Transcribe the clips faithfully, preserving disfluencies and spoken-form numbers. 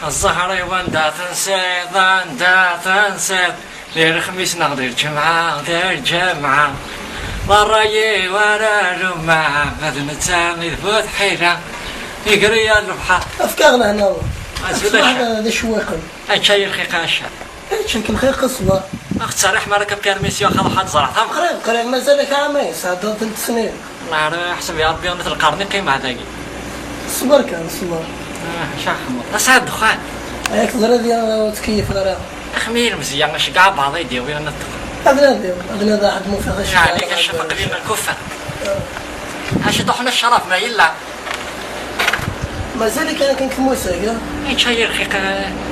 Ẓẓher-iw anda tensiḍ, anda tensiḍ, di lexmis neɣ di lǧemɛa, di lǧemɛa. D ṛṛay-iw ara lummeɣ, ma d netta i d bu tḥila, iger-iyi ar lebḥer. Efk-aɣ lehna. Azul a cca. D icewwiqen. Akka i lxiq a cca. Ečč akken xir qesba. Ad ɣ-tserriḥ mi ara k-permission, xaḍ ḥad ẓreɣ tam. Qrib, qrib, mazal-ak ɛamayen, sɛeddaḍ tent snin. Ḥseb ya Ṛebbi, nnit lqern i qqimeɣ dagi. Ṣber kan, ṣber. Ah, acu ara xedmeḍ? Asɛa ddexxan. Ayak teẓriḍ ya ur ttkeyyifeɣ ara. Axmi ilmezya, aceggeɛ abeɛḍ ay d-yawi nnit ddexxan. Ad nadiɣ, ad nadiɣ ḥedd ma ufiɣ d acu. Yeɛni-k a ccaf aql-i melkufeɣ. Acu d-uḥna ccrab ma yella? Mazal-ik akken deg tmusag, ha? Yečča yir xiq.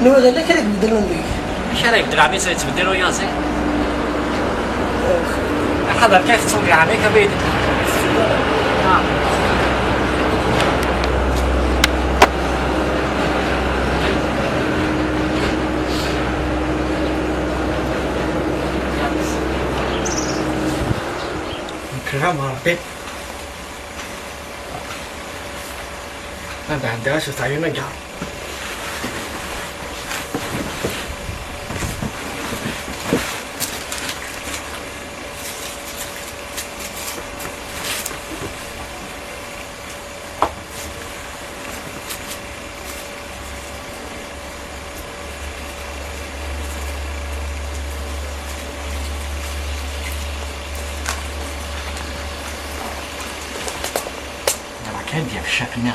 Nwiɣ yella kra ibeddlen deg-k. Acu ara ibeddel ɛni yettbeddil uyaziḍ? Ḥader kan tettun yeɛni-k abrid. Ah. Nekk d amerbi. Ad ɛeddiɣ acu teɛyun agar. Kan d-yaf ccaf-nni.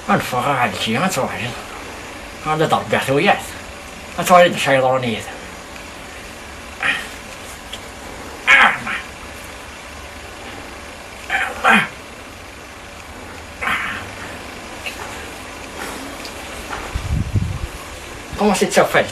Ad ffɣeɣ ɛelki, ad tṛuḥeḍ. Ad d-ṛebbiɣ tuyat. Ad tṛuḥeḍ d acu yeḍrun yid-m. Comment c'est que ça fait?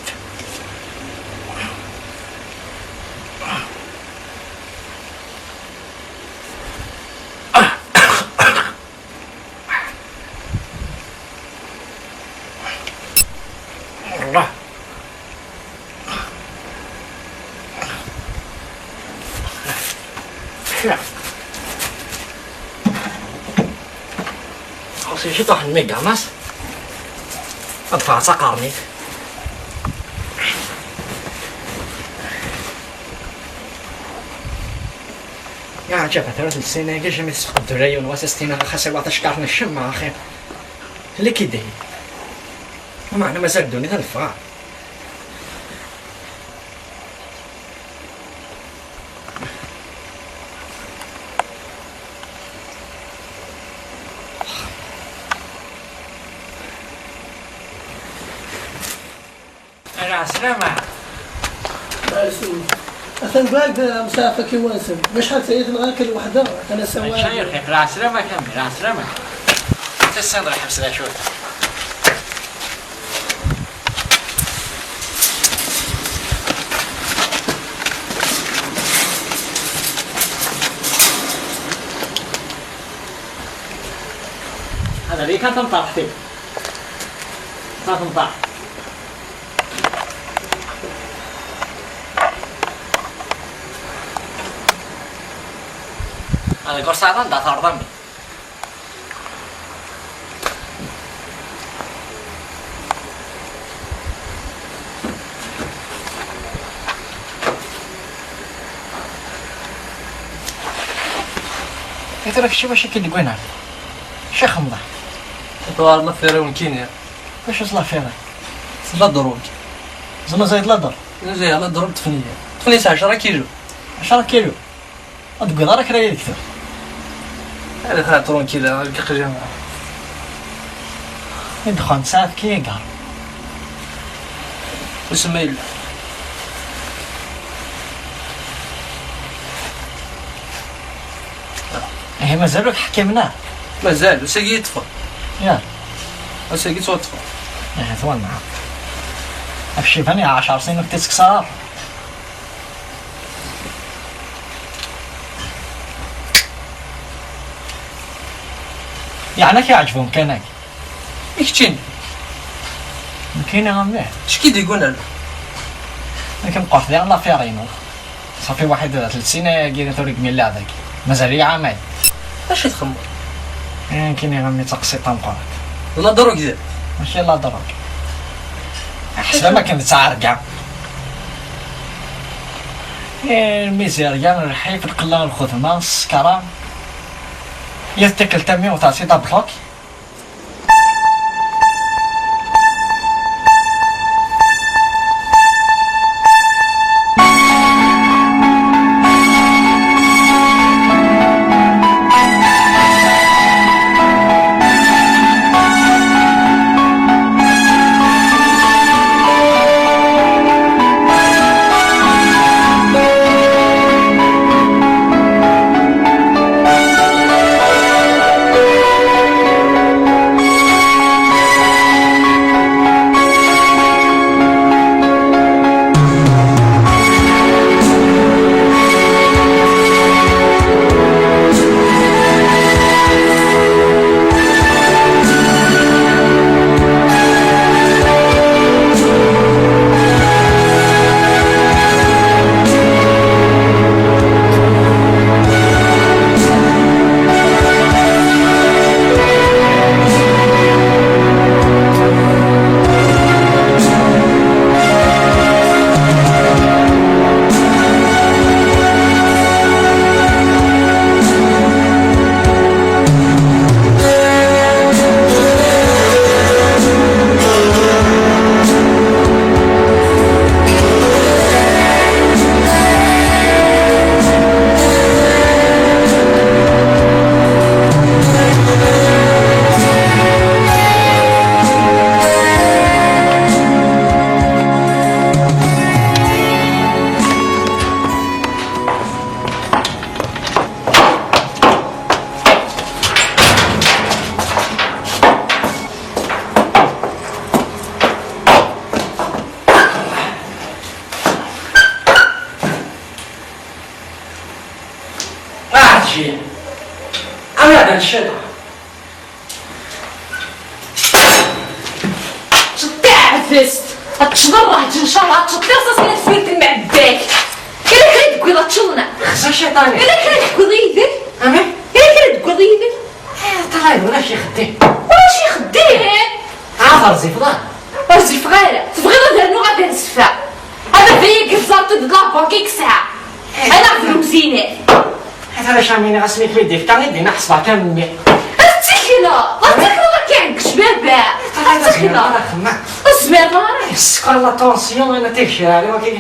Xas-iyi ciṭuḥ n migamas. Ad ffɣeɣ d taqernit. Ya ɛǧaba, tura d sin-agi, jami tesfeqd ula yiwen wass, as-tiniḍ xas iwaṭ acekkaṛ n ccemma, axi. Likidi. Meɛna mazal ddunit ad neffeɣ. Ɛeslama. Ɛeslama. Atan deg-a msaɛaf akiwan-nsen. Acḥal d tayet neɣ akken lweḥda, atan ass-a. Acu ay rxiq, ɛeslama kamel, ɛeslama. Tessineḍ lḥebs d acu-t. Hada li kan tamṭaḥt-iw. Tamṭaḥt. Hada gur sɛiḍ anda terḍam. I tura kečči wacu i k-id-wwin ar da? Acu i xemḍeɣ? Tuɣal lafir-iw nekkini. Wacu s lafir-ik? S la drogue. Zma zayd la drogue? Zayd la drogue tefniya. Tefniya ɛecra kilu. Ɛecra kilu? Ad d-tewwiḍ ara kra yid-k tura. Ala, tura tranquille, deg iqjan. I ddexxan tesɛiḍ kiyagar? Wissen ma yella. Ihi mazal ur k-ḥkimen ara? Mazal, usagi i ṭṭfen. Ya. Usagi ttwaṭṭfen. Ihi twenneɛ. Af cciban ya ɛecṛ snin ur k-tt-kkseɣ ara. Yeɛni ad k-iɛǧeb umkan-agi? I keččini? Nekkini a mmi. Acu k-id-yewwin? Nekk meqqret diɣ l'affaire-inu. Ṣafi waḥid telt snin ayagi tura i yemmi lɛeb-agi. Mazal-iyi ɛamayen. Acu i txemmeḍ? Eh, nekkini a mmi d taqsiṭ tameqqrant. D la drogue d? Mačči la drogue. Ḥseb am akken d ttɛerga. Eh, lmizirya, lḥif, lqella, lxedma, ṣṣekra. Yat tikkelt a mmi u tɛeṭṭiḍ abloc. Ah, Jim. Awi-aɣ-d ad ncedha. Ṭṭiɛbest! Ad teččeḍ rrehǧ, ncallah, ad teččeḍ tirṣaṣin ad tfirten mɛeddak. Yella kra i d-tewwiḍ ad teččeḍ, neɣ? Xza cciṭan-ik. Yella kra i d-tewwiḍ yid-k? Amek? Yella kra i d-tewwiḍ yid-k? Eh, ṭalay, ulac ixeddim. Ulac ixeddim? Ɛad ur ɣezzifeḍ ara? Ur ɣezzifeɣ ara. Tebɣiḍ ad rnuɣ ad nseffeɣ? Ad baba-yi yeẓẓar-d la banque i yesɛa. Ad aɣ-d lewzinat. Ata la chamini ɣas mi kem-id-ifka i d-ina ḥesbeɣ kan mmi. Ad tettikleḍ, ad tettikleḍ akka iɛeggec baba. Ad tettikleḍ. Ara xemma. Ur zmireḍ ara. Sskeṛ la tension, ana tigecrar, waki.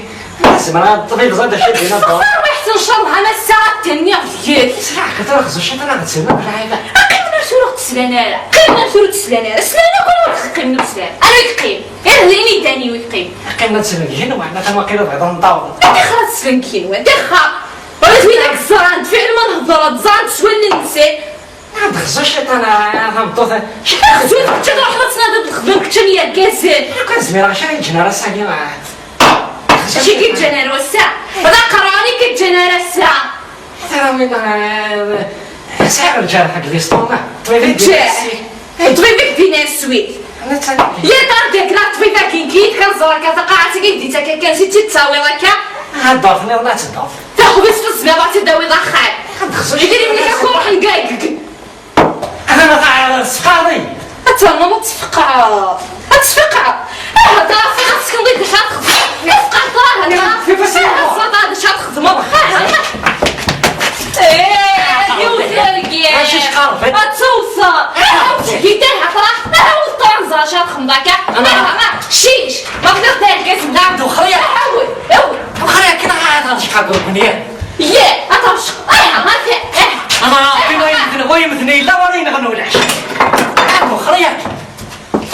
Ma zemreɣ ad ṭṭbib ẓad acu d-ina dor. Ṭṭfeɣ tarwiḥt ncallah ama ass-a ad d-tenniɣ deg-k. Sraḥ, tura xzu ciṭan ad tt-ssineɣ lɛiba. Aqqimen ar tura ur tt-slan ara. Qqimen ar tura ur tt-slan ara. Slan akk ur tt-qqimen ur slan. Ara yeqqim. Ihi d ayen idan i yeqqim. Aqqimen ad tt-slen deg yigenwan, atan waqila bɣiḍ ad nṭaweḍ. Ṭixer ad tt-slen deg yigenwan, ṭixer. Ula d win i yeẓran, fiɛl ma nhedder, ad ẓrant s wallen-nsen. Ad xzu ciṭan, a tameṭṭut. Xzu, kečč ad ruḥeḍ ad tnadiḍ lexdem, kečč am yergazen. Akka zmireɣ kra yeǧǧan ar ass-agi. Acu i k-yeǧǧan ar wass-a? D aqerɛun i k-yeǧǧan ar ass-a. Tara win, eh, sɛiɣ lǧerḥ deg l'estomac. Ṭṭbib-ik d-ina ssi. Ṭṭbib-ik d-ina swi. Yal ṭṭbib-ik la ṭṭbib-agi n kid, kan ẓer akka taqaɛet-agi i k-d-ittak akka, si tt-id-tawiḍ akka. Ad d-tniḍ la tedduḍ. Taxbizt ur tezmireḍ ad tt-id-tawiḍ axxam. Ad xzu. Idrimen-ik akk ruḥen deg. Ana ma taɛriḍ sfeqɛeḍ-iyi. Ad ternuḍ ad tfeqɛeḍ. Ad tfeqɛeḍ. Aha, ṭṭerf, ad tsekneḍ i d acu ad txedmeḍ. Tfeqɛeḍ, aha, ṭṭerf. Kif, kif, aha, ẓer, aha, d acu ad txedmeḍ. Aha. Eh, yiwet argaz. Acu tqerrbeḍ? Ad tewseḍ. Aha, ur tgid ara, ṭṭerf. Aha, ur teqqar, ẓer acu ad txedmeḍ akka. Ana. Aha, aha, cic. Ma tliḍ d argaz, nda. Dewxer ya. Aha, awel, awel. Dewxer ya, kina, aha, ad tecqaḍ, dewxer ya. Yya, ad terceq. Aha, ha-t-a, aha. Aha, Ṛebbi, wa yemten, wa yemten yella, wala yenɣen ulac. Ah, wexxer yakk.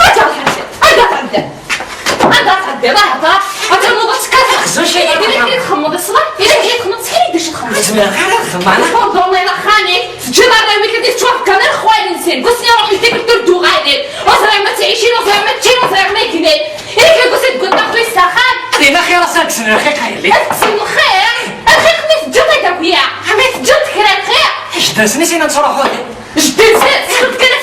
Anda tɛeddiḍ? Anda tɛeddiḍ? Anda tɛeddiḍ? Ah, hḍer. Ad ternuḍ ad tekkateḍ. Xzu ciṭ. Yella kra txemmeḍ, iṣla? Yella kra txemmeḍ, ttxil-k, d acu txemmeḍ? Ur zmireɣ ara ad xemmeɣ, ana. Tfuddeḍ i axxam-ik, teǧǧiḍ arraw-ik ad yettwafkan ar xwali-nsen. Ur ẓriɣ ma ttɛicin, ur ẓriɣ ma ččin, ur ẓriɣ ma gnen. Yella kra deg-s deg waṭṭax wis s axxam? Ad yili axir ass-a ad kksen lxiq a yelli. Ad kksen lxiq? Lxiq mi teǧǧiḍ-t akk ya? Ami teǧǧiḍ kra lxiq? Jedda-nsen i sin ad ttruḥu. Jedda-nsen, tesxeḍ kan ad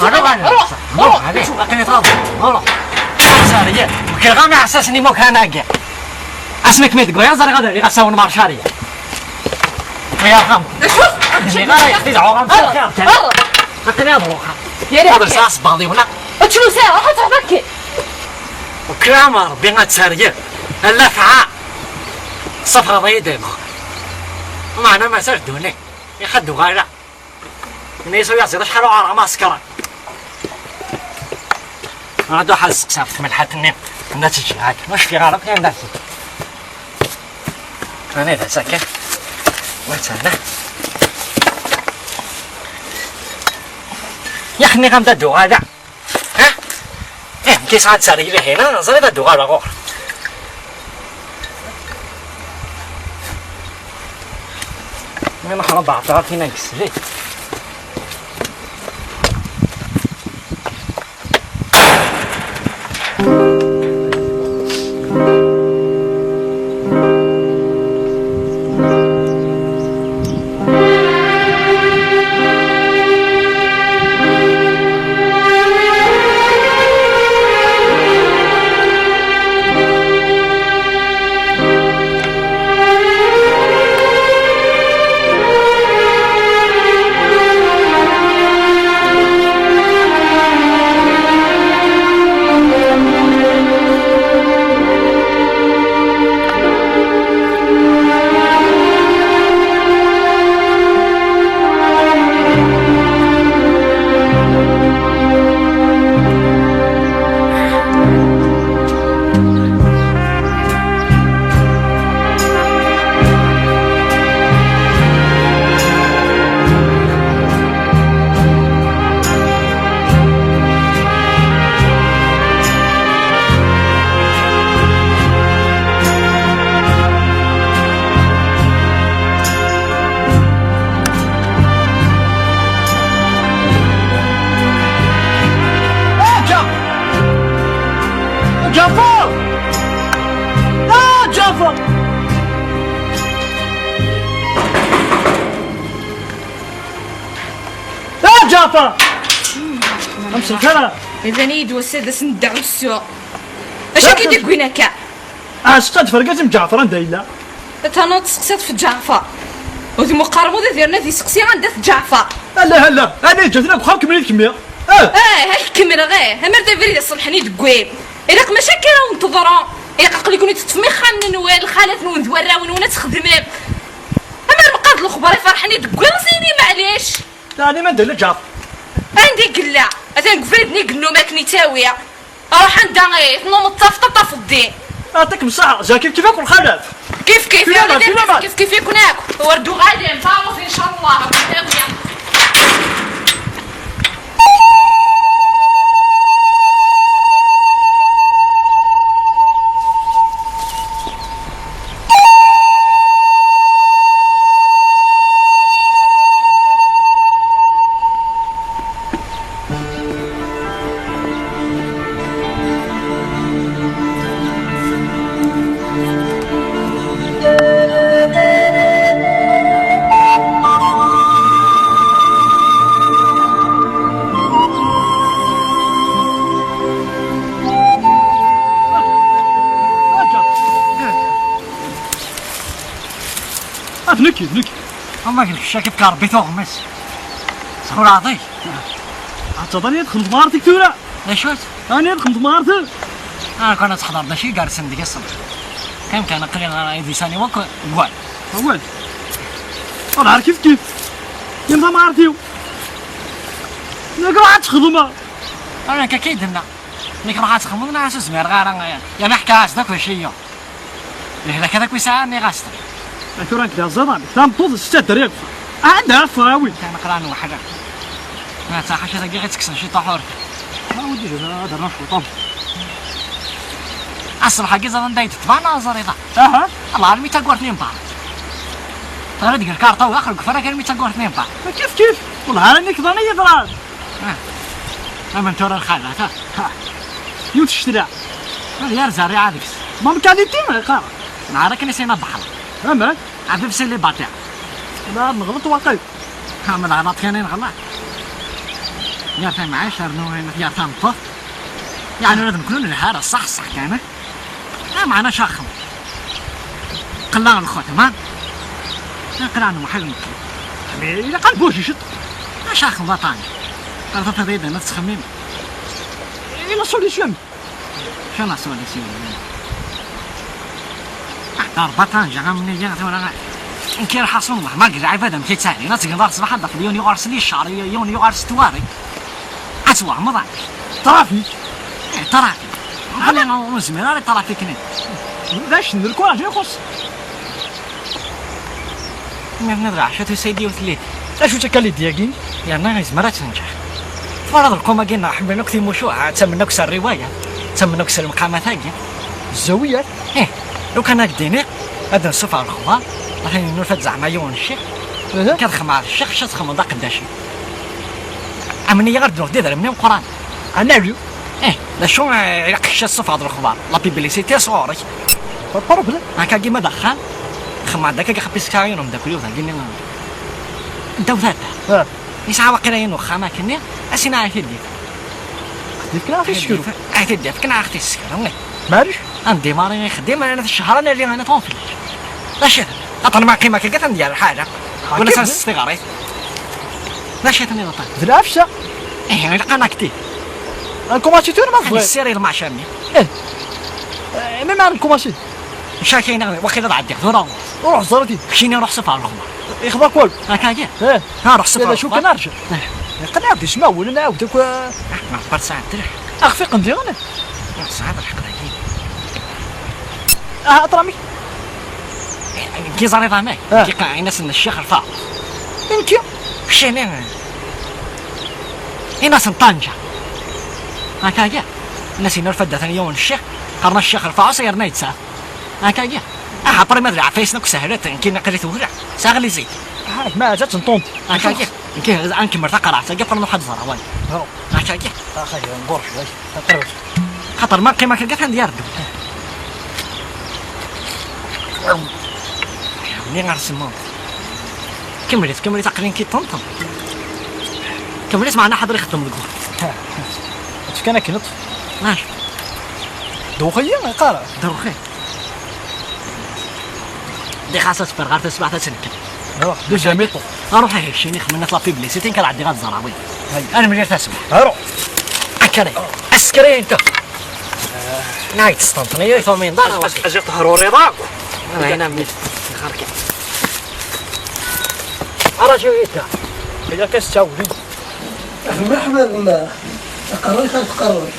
Ruḥ, ruḥ, ruḥ, ruḥ, ruḥ, ruḥ, ruḥ. Acu, akken i tɣaḍ? Ruḥ. Sariya, mkir ɣam iɛessasen imukan-agi. Asmi kem-id-gwiɣ, ẓriɣ ad rriɣ asawen marcariya. Yerḥam. Acu? Nniɣ ara yeqti dɛuɣ am xir kan. Akken ad ruḥeɣ. Ad rseɣ asebbaḍ-iw, neɣ? Acu sɛiɣ, ruḥ ad truḥeḍ akken. Ukram Rebbi ad tt-rgel. Alla fɛa. Safɣeḍ-iyi-d imeɣ. Meɛna mazal ddunit. Ixad uɣala. Ini-as uyaziḍ acḥal uɛerɣ ma sekran. Ad ruḥ ad seqsi ɣef tmelḥat-nni. Anda tt-ǧǧiɣ akka? Ur cfiɣ ara akk anda tt-ǧǧiɣ. Anida-tt akka? Wa tt-ana. Yak nniɣ-am-d ad d-uɣaleɣ. Ha? Eh, nekk yesɛa ttargil hina, ẓriɣ ad d-uɣaleɣ ɣur. Mi nexreb ɛeṭṭar tina deg slit. جعفر! يا جعفر! يا جعفر! امسك هنا. Iban-iyi-d wass-a d ass n ddeɛwessu. Acu akka i d-yewwin akka? Ɛasseq ad fergatem Ǧaɛfar anda yella. Tanaḍ tseqsiḍ f Ǧaɛfar. Ur d-muqqar mu d ad yerna ad yesseqsi anda-t Ǧaɛfar. Ala, ala, ala, yeǧǧa-ten akk xar kemmel-it kemmi. Ah! Ah, ad k-kemmleɣ, eh. Amer d abrid iṣelḥen i d-wwin. Ilaq mačči akka ara wen-teḍra. Ilaq aql-iken teṭṭfem ixxamen-nwen, lxalat-nwen d warraw-nwen ad txedmem. Amer meqqar d lexbar iferḥen i d-wwiɣ, zini maɛlic. Teɛni anda yella Ǧaɛfar? Anda i yella? Atan deg ubrid-nni i yennum akken yettawi. Ruḥ anda i tnumeḍ tafeḍ ad tafeḍ din. Aɛṭik msaḥ, zaki kif akk lxalat. Kif kif, kif ya kif, kif kif, kif kif, yakun akk. Ur d-uɣalem, taruẓ, incallah, Rebbi yettawi. Ad nekki, d nekki. Ama d lkecc-agi fk Rebbi tuɣmas. Sxulɛeḍ-ik. Ɛeṭṭaḍ, ani ad txedmeḍ tmeɣart-ik tura? D acu-tt? Ani ad txedmeḍ tmeɣart-ik? Ah, kan ad tḥeḍreḍ d acu i yersen deg-i ṣṣbeḥ. Kan, kan, aql-i ɣer idisan-iw akk wwan. Awal. Ḍher kif kif. Yam tameɣart-iw. Nekk ruḥ ad txedmeḍ. Ara nekk akka i d-nna. Nekk ruḥ ad txedmeḍ, neɣ ur zmireɣ ara. Yerna ḥkiɣ-as-d akk d acu-yi. Lehlak ad akk yesɛa, nniɣ-as-t. A tura nekk d aẓidan, tameṭṭut s ttadder yakk. Anda ara ffɣeɣ awi? Kan aql-aɣ nweḥḥel. Ma ttaḥaca dagi ɣi ttekksen ciṭuḥ ur. A widi, ad rnuɣ cwiṭ. Aṣṣbeḥ-agi ẓer anda i d-ṭṭbeɛ neɣ ẓer iḍ-a? Aha. Allah, armi tagurt-nni n berra. Teɣra deg lkarṭa u axer deg ufrag armi tagurt-nni n berra. Kif kif. Wellah ara nekk ḍan i yeḍran. Ah. Ama n tura lxalat, ha? Ha. Yiwet ccetla. Ad yar zerriɛa deg-s. Mam qualité, qqar. Neɛra kan i sina baḥra. Aman. Ɛbib sili baṭiɛ. La neɣleṭ waqil. Ha, ma d aɣlaṭ kan i neɣleḍ. Yar tamɛict, rnu yar tameṭṭut. Yeɛni ula d nekkni ur nelḥa ara, ṣṣeḥ, ṣṣeḥ kan, eh? Ah, meɛna caxem. Qella lxutam, ha? Ah, qella n Muḥend nekki. Mais ilaq ad nbuj ciṭ. Ah, caxem baṭan. Qella tafiḍ yid-neɣ ad tettxemmim. Et la solution? Acu la solution? Aḥdar baṭanja, am nniya tura. Nekk iraḥ-asen Allah, ma yella lɛibad amek i ttɛelin, ad tegneḍ ar ṣṣbeḥ ad d-tafeḍ yiwen yuɣal s liccer, yiwen yuɣal s twari. Ad twehmeḍ. Trafik. Eh, trafik. Aql-i ur nezmir ara i trafik-nni. D acu n lkuraǧ i ixuṣṣ? Mi nniḍ leɛca tusa-d yiwet n lidi. D acu-tt akka lidi-agi? Yerna yezmer ad tenǧeḥ. Twalaḍ lqum-agi-nneɣ ḥemmlen akk timucuha, ttamen akk s rriwaya, ttamen akk s lemqamat-agi. Zzawiyat? Ih, lukan ad k-d-iniɣ, ad nessufeɣ lexbar, atan nufa-d zeɛma yiwen n ccix, Aha. Nekk ad xemmeɣ d ccix, kečč ad txemmeḍ d aqeddac-iw. Amni-yi ar d-nuɣ d idrimen imeqqranen. Analu? Ih, d acu, eh, ilaq kečč ad tessufɣeḍ lexbar, la publicité sɣur-k. Pas de problème. Akka dima d axxam, xemmeɣ-d akka ɣef iskayen umeddakel-iw dagi-nni. Ddaw tata. Ah. Yesɛa waqila yiwen uxxam akkenni, a sin ara t-id-yefk. Ad t-yefk neɣ ad t-yessekru? Ad t-id-yefk neɣ ad t-yessekru, ih. Maɛlic? Ad ndimari ixeddim, ana ccehra nali ana tɣunfel. D acu-t? Aṭan ma qqim akka, atan d-yerr lḥala. Wala kif? Sens tiɣrit. D acu-t-nni aṭan? D lɛefsa. Ih, ilaq ad nakti. Ad nkumaci tura ma tebɣiḍ. Ad nessirid lmeɛca-nni. Ih. Eh, mi ma nkumaci? Ncakayna, waqila ad ɛeddiɣ tura. Ruḥ ẓer-it-id. Keččini ruḥ sufeɣ lexbar. Ixḍa-k walu. Akka-agi? Eh. Ha, ruḥ sufeɣ lexbar. Acu kan arǧa. Eh. Iqqen-aɣ-d ismawen, ad nɛawed akk, eh. Ah, ma tebɣiḍ sɛiɣ lḥeqq. Aqfi qendiɣ. Ah, tesɛiḍ lḥeqq dagi. Ah, aṭrami. Eh, nekki ẓriɣ amek. Ah. Nekki qqaren-asen Ccix Lfaḍel. I nekki? Keččini. Ini-asen Ṭanja. Akka-agi. Ini-asen yennulfa-d atan yiwen n ccix, qqaren-as Ccix Lfaḍel yerna yettaf. Akka-agi. Ah, après ma d leɛfayes-nni akk sehlet, nekki aql-i tewleɣ. Sɛiɣ les idées. Ah, ma ad tenṭunt. Akka-agi. Nekki ad nkemmel taqerɛet-agi, après nruḥ ad nẓer awal. Akka-agi. Axay, nburec, ay, qrib. Xaṭer ma qqim akka, atan d-yerdu. Mni ɣer semmaḍ. Kemmlet, kemmlet, aql-in ki ṭenṭen. Kemmlet, meɛna ḥader ixeddem deg wa. Tefkan akken ṭṭef. Mac. Dewxi, iqqar. Dewxi. Di xas ad teffer ɣer tasbaɛt ad tenker. Ruḥ, d ujamiṭu. Ruḥ, ah, keččini xemmen at la publicité, nekk ad ɛeddiɣ ad ẓreɣ, wi. Hay. Ad nemlil tasbaɛt. Ruḥ. Akka, askri, anta. Nɛid, testenṭen-iyi, tumin, ḍar, a wasi. Aziɣ tehruriḍ akk. Ana, ana, mmi. Xarki. Ara, jiw, yedda. Ilaq ad s-tawlem. Merḥba, gma. Aqerruy, kan tqerruy.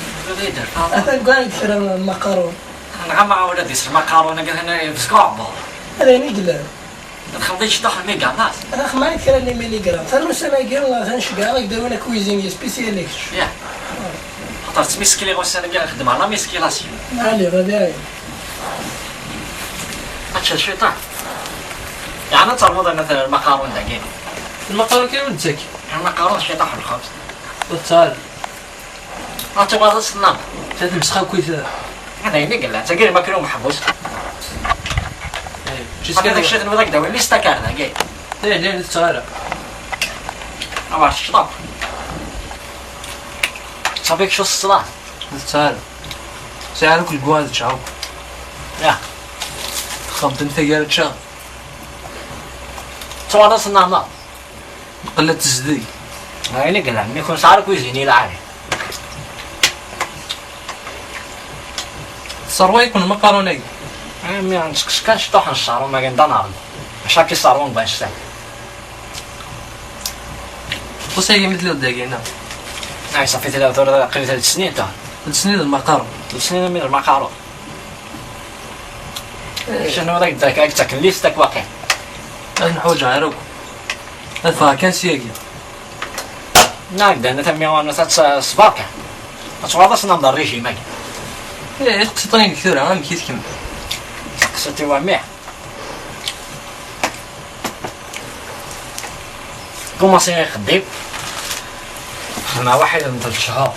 Atan deg kra n lmaqarun. Nɣama ula d isem aqarun-agi, atan yebzeg uɛebbuḍ. Ad ayen i yellan. Txedmeḍ ciṭuḥ n lmigamas. Axmar kra n imiligram. Tan ussan-agi, atan ceggɛeɣ ak-d-awin akuizini spécial i kečč. Yah. Xaṭer ttmiskliɣ ussan-agi, xedmeɣ la musculation. Ɛli, ɣad aɛin. Ad teččeḍ ciṭuḥ. Yeɛni ad terwuḍ anat lmaqarun dagi. Lmaqarun kan ur nettak. Lmaqarun ciṭuḥ n lxebz. Ur tettar. Ma tuɣaleḍ ad tennam. Ta temsxakit. Ad ayen i yellan, tagi d makru umeḥbus. Eh, ǧis. Atan kan kečč ad nwiḍ ad k-d-awin lis takarda, gay. Eh, la, ur tetteɣ ara. Awer teččeḍ akk. Ṣafi kečč ur tetteɣ ara. Ur tetteɣ ara. Sɛiɣ akk lgwan ad ččeɣ akk. Ya. Texxamt n taggara ččeɣ. Tuɣaleḍ ad tennam. Qella tezdeg. Ayen i yellan, mi kun sɛar kuizini lɛali. Tesserwa-ken lmaqarun-agi? Ami, nettkeṣ kan ciṭuḥ n ṣṣarum-agi n danarn. Maca ki ṣṣarum n wanect-a. Ɣus-agi mi telliḍ dagi, neɣ? Ay, ṣafi tella tura qrib telt snin, ta. Telt snin d lmaqarun. Telt snin ami d lmaqarun. Canu rek dak, ak ttaken list ak waqil. Ad nḥuǧ ɣer akk. Ad ffɣeɣ kan syagi. Nɛedda nna tammi ɣur-neɣ ad ṣṣber kan. Ad tuɣaleḍ ass-nneɣ d rrijim-agi. Eh, teqsiḍ-iyi-d tura, amek i tkemmel? Teqsiḍ-iw a mmi. Kumaṣi ixeddim. Xedmeɣ waḥid n telt cchur.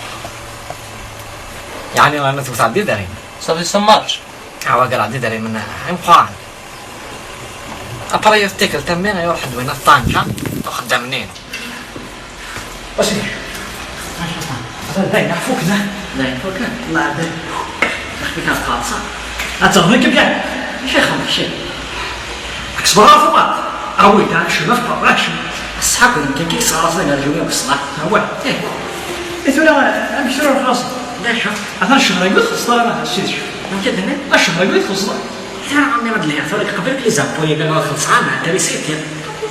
Yeɛni rnu tewteɣ-d idrimen. Safi ça marche. Awa ggreɣ-d idrimen imeqqranen. Après yiwet tikkelt a mmi iruḥ-d win ṭṭanǧa uxeddam-nni. Asidi. Atan dayen, aḥfuk da. Dayen, fukken. Neɛdel. Aḥfuk ad tqerṣa. Ad teɣliq kan. Acu ixeddem kečči? Aksbeɣ ɣef uqat. Awi-d, acu d afqer, acu. Ṣṣeḥ akked nekk, kik sɣer-as d agerjum akk ṣṣeḥ. Awah. Ih. I tura, amek tura xlaṣ? D acu? Atan ccehṛ-agi ur txellṣeḍ ara, a Sidi. Amek ad d-nniɣ? Ccehṛ-agi ur txellṣeḍ ara. Tura ɛemmi ad lhiɣ tura qbel les impôts-agi ur xellṣeɣ ara, anta risiti.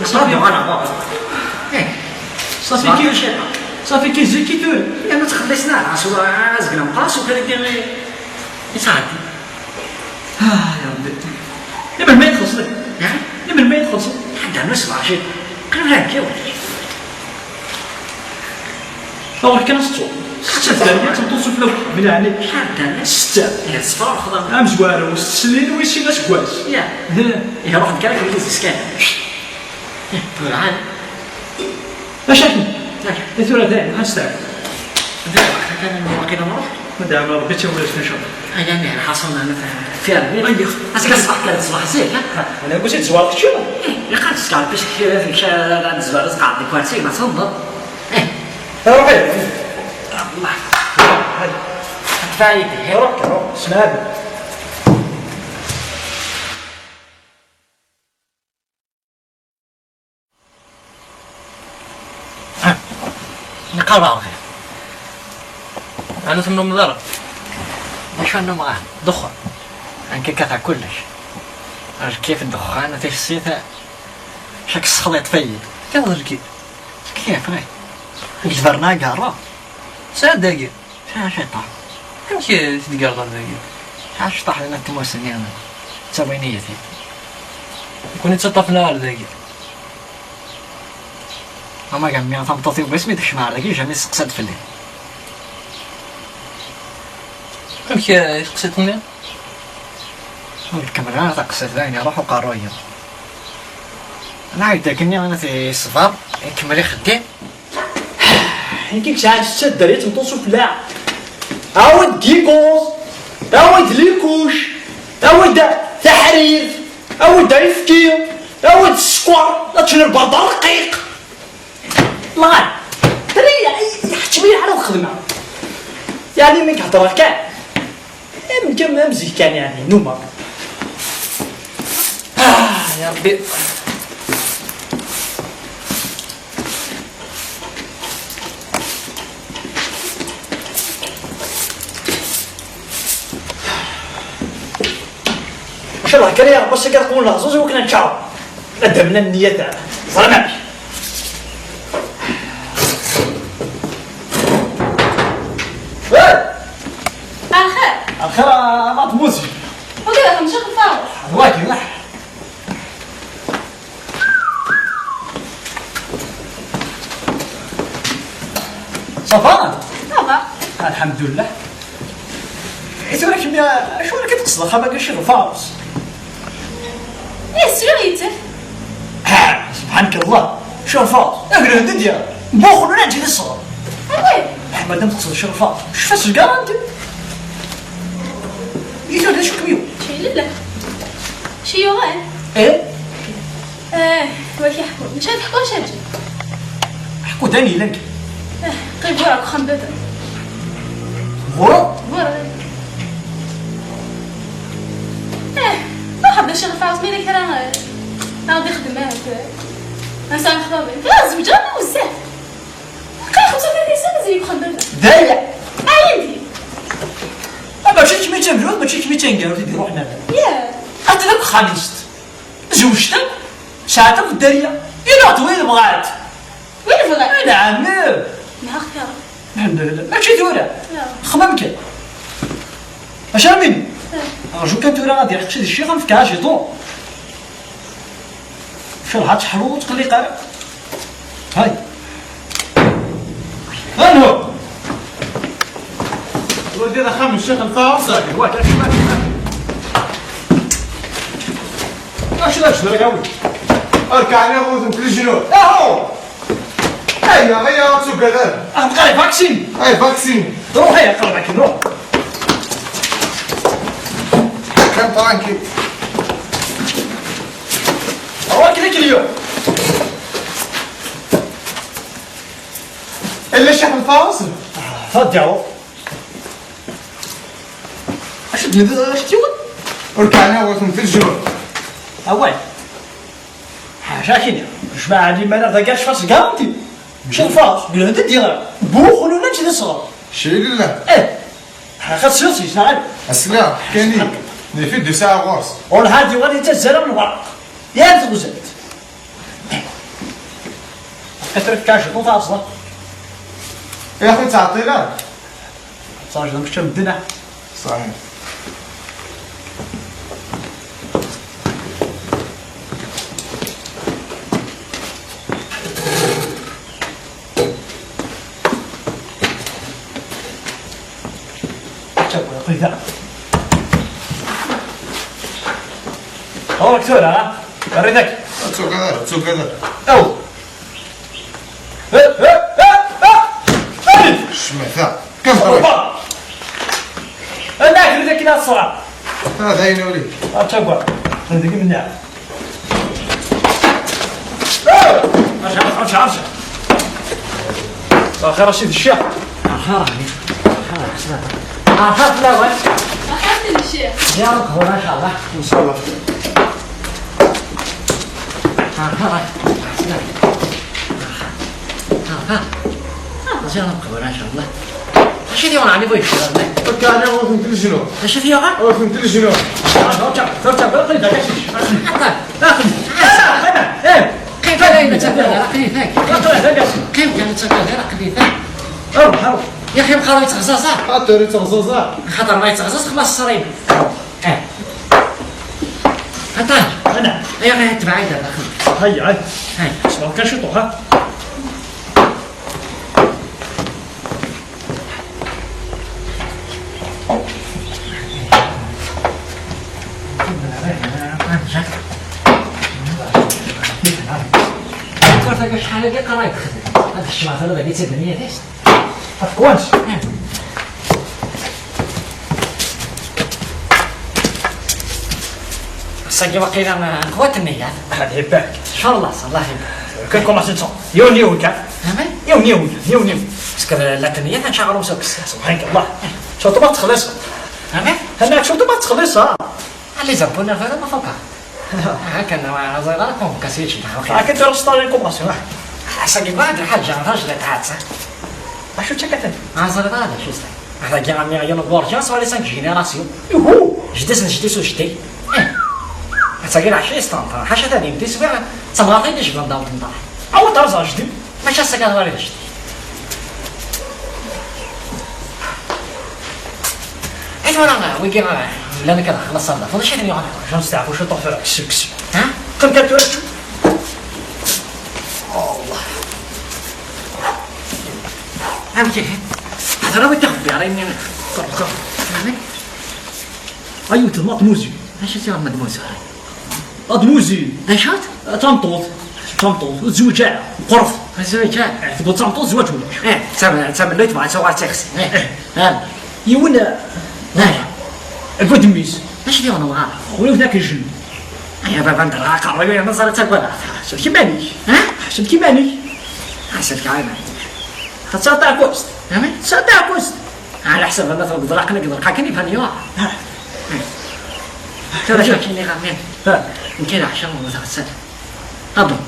Ṣafi. Ih. Ṣafi ki-, ṣafi ki zik i tura. Ya ma txelliṣen ara, ɣas ur azgen amqas u kra i, i sɛeddi. Ah, ya Rebbi. Melmi i txellṣeḍ? Ya? Melmi i txellṣeḍ? Ḥedd ma sebɛa cit. Qrib la nekki. Ruḥ kan ad teṭṭuḍ. Setta tferga d tmeṭṭut sufella n uxxam, yeɛni. Ḥader. Setta. Ih, ṣṣefra xḍan. Amezwaru, s tesnin wis sin aseggas. Ya. Ih. Ih, ruḥ nekk ara kem-yizis kan. Ih, tura ɛad. Acu akken? Ih. I tura dayen, ḥa nesteɛfu. Dayen, waqila nruḥ. Ma dɛa Rebbi ttawil-as, in ca Allah. Aya mmi, lḥaṣun, ana fi Rebbi. Ayya. Azekka ṣṣbeḥ kan, ṣṣbeḥ zik, ha? Ha, ana ur tezwareḍ kečč? Ih, ilaq ad tezwareḍ, parce que kra, kra, ad tezwareḍ, tqeɛɛed deg ikersi, ma tenḍeḍ. Ih. Ruḥ, ih. Allah. Ruḥ, ih. Ad tfaydi, ih. Ruḥ, ruḥ, smɛed. Nqerreb ɣer lxir. Ɛni ur tennumeḍ ara? D acu ad nnumeɣ, ah? Ddexxan. Nekk kkateɣ kullec. Ar kif ddexxan, tissit, cak sexliṭ fayyi. Kkateḍ lkif? Kif, ay. Nekk tberna agarra. Sɛiɣ dagi. Sɛiɣ ciṭṭaḥ. Amek i tgerḍeḍ dagi? Sɛiɣ ciṭṭaḥ dinna n tmussni, ttawin-iyi-t-id. Nekkni ttaṭṭafen ar dagi. Ama gam mi tameṭṭut-iw bas mi tekcem ar dagi, jami testeqsa-d fell-i. Amek, eh, i teqsiḍ-nni? Ur nkemmel ara taqsiṭ, dayen iruḥ uqerruy-iw. Nɛawed akkenni, nati ṣṣber, ikemmel ixeddim. Nekk sɛiɣ setta dderya tmeṭṭut sufella. Awi-d giguẓ, awi-d likuc, awi-d taḥrirt, awi-d ayefki, awi-d sskeṛ, ad teččen lberḍa rqiq. Lɣan, tani, iḥettem-iyi ḥala ad xedmeɣ. Yeɛni mi k-heddreɣ kan. Am, am, am zik kan, yeɛni, nnumeɣ. Ah, ya Rebbi. Maca lehkar ya Rebbi, ass-agi ad qewlen leɛzuz i wakken ad neččar. Ad d-amnen nniyat, ẓran amek. Hey! Axir. Axir, a Matmusi. Ur d-iruḥ mecc axef Faṛus. D wagi, lah. Ça va? Ça va. Alḥemdullah. I tura kemmi, acu ara k-id-qesdeɣ axxam-agi Ccix Faṛus? Ih, sliɣ yettaf. Ah, subḥanak Allah. Ccix Faṛus, aglan d dya. Buxel ur ɛǧil i ṣṣɣer. Away. Ah, madam teqsed Ccix Faṛus, cfa s lgaranti. I tura d acu kem-yuɣ? Ci lillah. Ci yuɣal? Eh? Eh, waki ḥku. Mačči ad ḥku, mačči ad ǧǧeɣ. Ḥku d ayen yellan kan. Eh, qqim ɣur-k uxxam baba. Ɣur-? Ɣur-, eh, ruḥ d acu ɣef ɛawes, ma yella kra, eh, ad ixdem, eh, eh, ad nesɛu lexbaḍ. Kra zewǧeɣ, ma bezzaf. Qqim xemsa u tlatin sna, mazal-ik uxxam baba. D aya. Ayen di. Ah, mačči d kemm i d tamezwarut, mačči d kemm i d taneggarut i d-iruḥen ara. Yeah. Atan akk xalist. Zewǧet akk, sɛant akk dderya. Ila d win bɣant. Win bɣant? Ay, nɛam. Nɛaɣ kra. Lḥemdulillah. Mačči tura. Ya. Xmem kan. Acu ara m-inin? Ya. Rju kan tura ad iḥeqq Sidi Ccix, ad m-fkeɣ ajiṭun. Ferḥat teḥluḍ ur tqelliq ara. Hay. Axxam n Ccix Lfaḍ. Acu d acu d awi? Rkɛen iɣuten f leǧnun. Ahu! Aya, aya, ad tugad ara. Ah, bɣa vaccine. Ay, vaccine. Ruḥ, ay, aqrab akken, ruḥ. Kan tranquille. Ruḥ, klik اليوم. Illa Ccix Lfaḍ. Tadyaw. Acu d-, acu d-yiwen? Rkɛen iɣuten f leǧnun. Away. Ḥaca kini. Jmaɛ liman ar dagi ar cfas garanti. Cfas, glan-d ad d-yeɣra. Buxlun amek d asɣar. Cci lillah. Eh. Ḥaca sirsis, neɣ ala? Asla, kani. Nifid d usaɛa ɣur-s. Ur lhadi wala yettazzal am lwerq. Yal teɣzalt. Ad tefk ajeṭṭu taẓla. Yak ur ttɛeṭṭil ara. Ttṛaǧu d amekčam ddin. Ṣaḥi. Ttagad, aql-i da. Ɣur-k tura, ha? Rrid-ak. Ur ttagad ara, ur ttagad ara. Aw! Eh, eh, eh, eh! Ccmata! Kan ṭṭrif! Ana, rrid-ak la ṣṣra! Ah, d ayen uli. Ttagad. Rrid-ak minna. Arǧa, arǧa, arǧa. Axir a sidi ccix. Axir, axir, axir. Axir fell-awen. Axir fell-awen ccix. Ziyaret qbel, ma sha Allah. Ncallah. Axir, axir. Axir. Ziyaret qbel, ma sha Allah. Acu i d-yuɣen ɛni bu yeccer-nni? Akka, ɛni ɣur-tent leǧnun? Acu i t-yuɣen? Ɣur-tent leǧnun. Ah, ḍurka, ḍurka, ḍurka, ḍurka, ḍurka. Aql-i, aql-i. Ah, aql-i. Ah, aql-i. Eh, aql-i, aql-i, aql-i. Aql-i, aql-i. Qqim kan, ur ttagad ara, aql-i. Ruḥ, ruḥ. Ya axi, mxaṭer yettɣeẓẓaẓ. Xaṭer yettɣeẓẓaẓ. Xaṭer ma yettɣeẓẓaẓ, xlaṣ ṣṣrib. Eh. Aṭah. Ana. Ay, ay, tbeɛ-it ar daxel. Hay, hay. Hay. Ṣber kan ciṭuḥ, ha? Acḥal-agi qrib. Ad kecmeɣ tura dagi d tadniya-is. Of course. Ass-agi waqila nqwa nniyat. Ad ibarek. Ncallah, Allah ibarek. Kan kumaṣi nsum. Yiwen yiwen kan. Amen. Yiwen yiwen, yiwen yiwen. Parce que la nniyat ncaɣ ɣer usakes. Subḥanak Allah. Surtout ma tettxelliṣeḍ. Amen. Ana surtout ma tettxelliṣeḍ. Allez, abonne, voilà, ma fuka. Haka, ur ẓriɣ ara convocation. Haka tura s ṭṭal inkumaṣi. Ass-agi bɣiɣ ad nḥaǧa tajdiṭ ḥatta. Acu d takatani? Ur ẓriɣ ara d acu-tt. Aḥdagi am yiwen n l'urgence wala cinq générations. Yuhu! Jeddi-s n jeddi-s u jeddi. Eh. Ass-agi lɛecra yesṭenṭen. Ḥaca tadimt iswiɣ d tamɣart-agi yejban daw temḍaḥ. Awa terẓa jeddi? Mačči ass-agi ad wali jeddi. Ay tura, wigi, llan akka daxel aṣṣar da. Ulac ayen yuɣen. Jean steɛfu ciṭuḥ tura, kkes, kkes. Ha? Qqim kan tura. Allah. Amek ihi? Hḍer a wi ixebbiṛ-nni. Ayyut, d Mademoiselle. Acu tt-yuɣen Mademoiselle? Mademoiselle. D acu-tt? D tameṭṭut. D tameṭṭut. Ur tezwiǧ ara. Meqqret. Ur tezwiǧ ara. Eh, tewweḍ d tameṭṭut, zwaǧ ulac. Eh, d tam-, d tamellalt, bɣa ad tuɣal d tixsi. Eh. Eh. Ah. Yiwen, eh, eh, akked mmi-s. D acu t-yuɣen umɣar? Ula d akken jin. Ay a baba, nderɣ aqerruy-iw, ma ẓriɣ ttagadeɣ. Ḥseb-k iman-ik. Ha? Ḥseb-k iman-ik. Ḥseb-k iman-ik. Tesɛiḍ taɛekkazt? Amek? Tesɛiḍ taɛekkazt? Ɛla ḥsab ma tbeddel aql-ik d lqaken iban yuɣ. Ha. Tura acu akken iɣamen? Ha. Nekk d aḥcam u d aɣessal. Ah bon.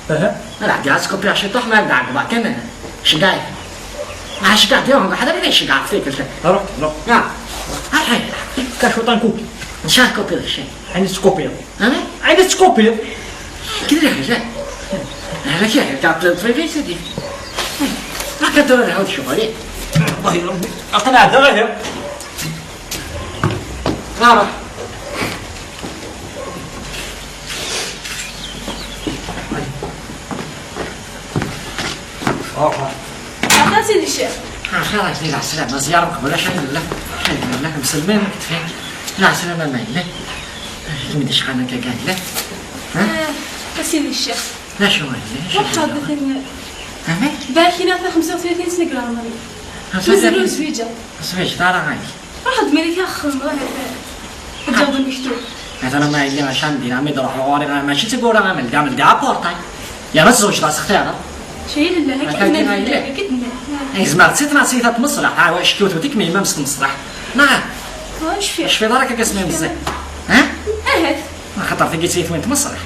Aha. Ala, ɛeddi ad skupiɣ ciṭuḥ, ma ɛeddi ɛegbaɣ kan, ceggeɛ-it. Ah, ceggeɛ-it, yuɣ, ḥader ad iceggeɛ ɣef tikkelt. Ruḥ, ruḥ. Ah. Ah, ḥay. Ka cwiṭ n kupi. Nca kupi d cci. Ɛni tkupiḍ? Amek? Ɛni tkupiḍ? Kra ḥaǧa. Ala kra ḥaǧa, tɛeṭṭleḍ fell-i, sidi. Akka tura lɛud ccɣel-ik. Wallahi Rebbi, aql-aɣ da ihi. Ara. Aṭas i d-icciɣ. Axir-ak di leɛslama, ziyaṛ qbel acu i nella. Alhamdulillah, mselman, kfan. Lɛeslama ma yella. Kem-id icqan akka kan, la? Ha? Ah, a sidi ccix. D acu ma yella? Acu waḥed yella? Amek? Bakin ata xemsa u tlatin sna deg leɛmer-iw. Xemsa u tlatin? Mazal ur zwiǧeɣ. Ur zwiǧeḍ ara, ay. Ruḥ ad d-malik axxam, ruḥ ad, ad d-yaweḍ lmektub. Atan ma yella acan din, ami d-ruḥeɣ ɣur-i, mačči d tagura, am ldi, am ldi aportay. Yerna tzewǧeḍ-as xtiṛ. Cay lillah, akka akka d-nnan, akka d-nnan. Ay, zemreɣ d titnaṣit ad tmeṣleḥ, ah, wa, cekki ur tewwet-ikem yemma-m s tmeṣleḥ. Neɣ? Ah, cfiɣ. Cfiɣ ara akka asmi meẓẓi. Ha? Ahat. Axaṭer tagi d tayet-win tmeṣleḥ.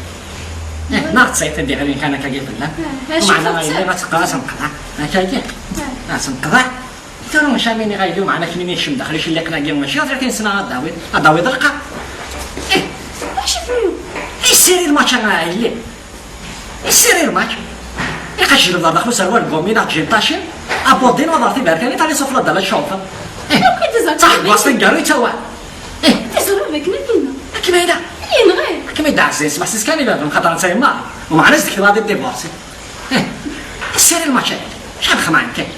Eh, neɣ d tayet anda iɣilin kan akka fell-am. Ah, ah, meɛna cfiɣ d tayet. Ad teqqar ad tenqeḍ, ha? Akka-agi? Ah. Ad tenqeḍ, ha? Tura maca mi niɣ ayli, meɛna kemmini kcem daxel icilliqen-agi, mačči ɣer tin sna ad d-tawiḍ, ad d-tawiḍ rqa. Eh, acu fru? Issiri lmač a yelli. Issiri lmač. Iqac jleb ɣer daxel userwal n gumi neɣ tjinṭacin, abudin waḍer tiberkan, iṭali sufla ddala tcawfeḍ. Eh, saḥ gwas taneggaru yettawa. Eh. Teẓriḍ akken ad yenɣ. Akken ay da. Yenɣa. Akken ay da ɛziz, smeḥsis kan i baba, xaṭer netta yemma. Umeɛna s-tekteḍ ad d-divorsi. Eh, issir lmač-agi. Acḥal xemɛen kan.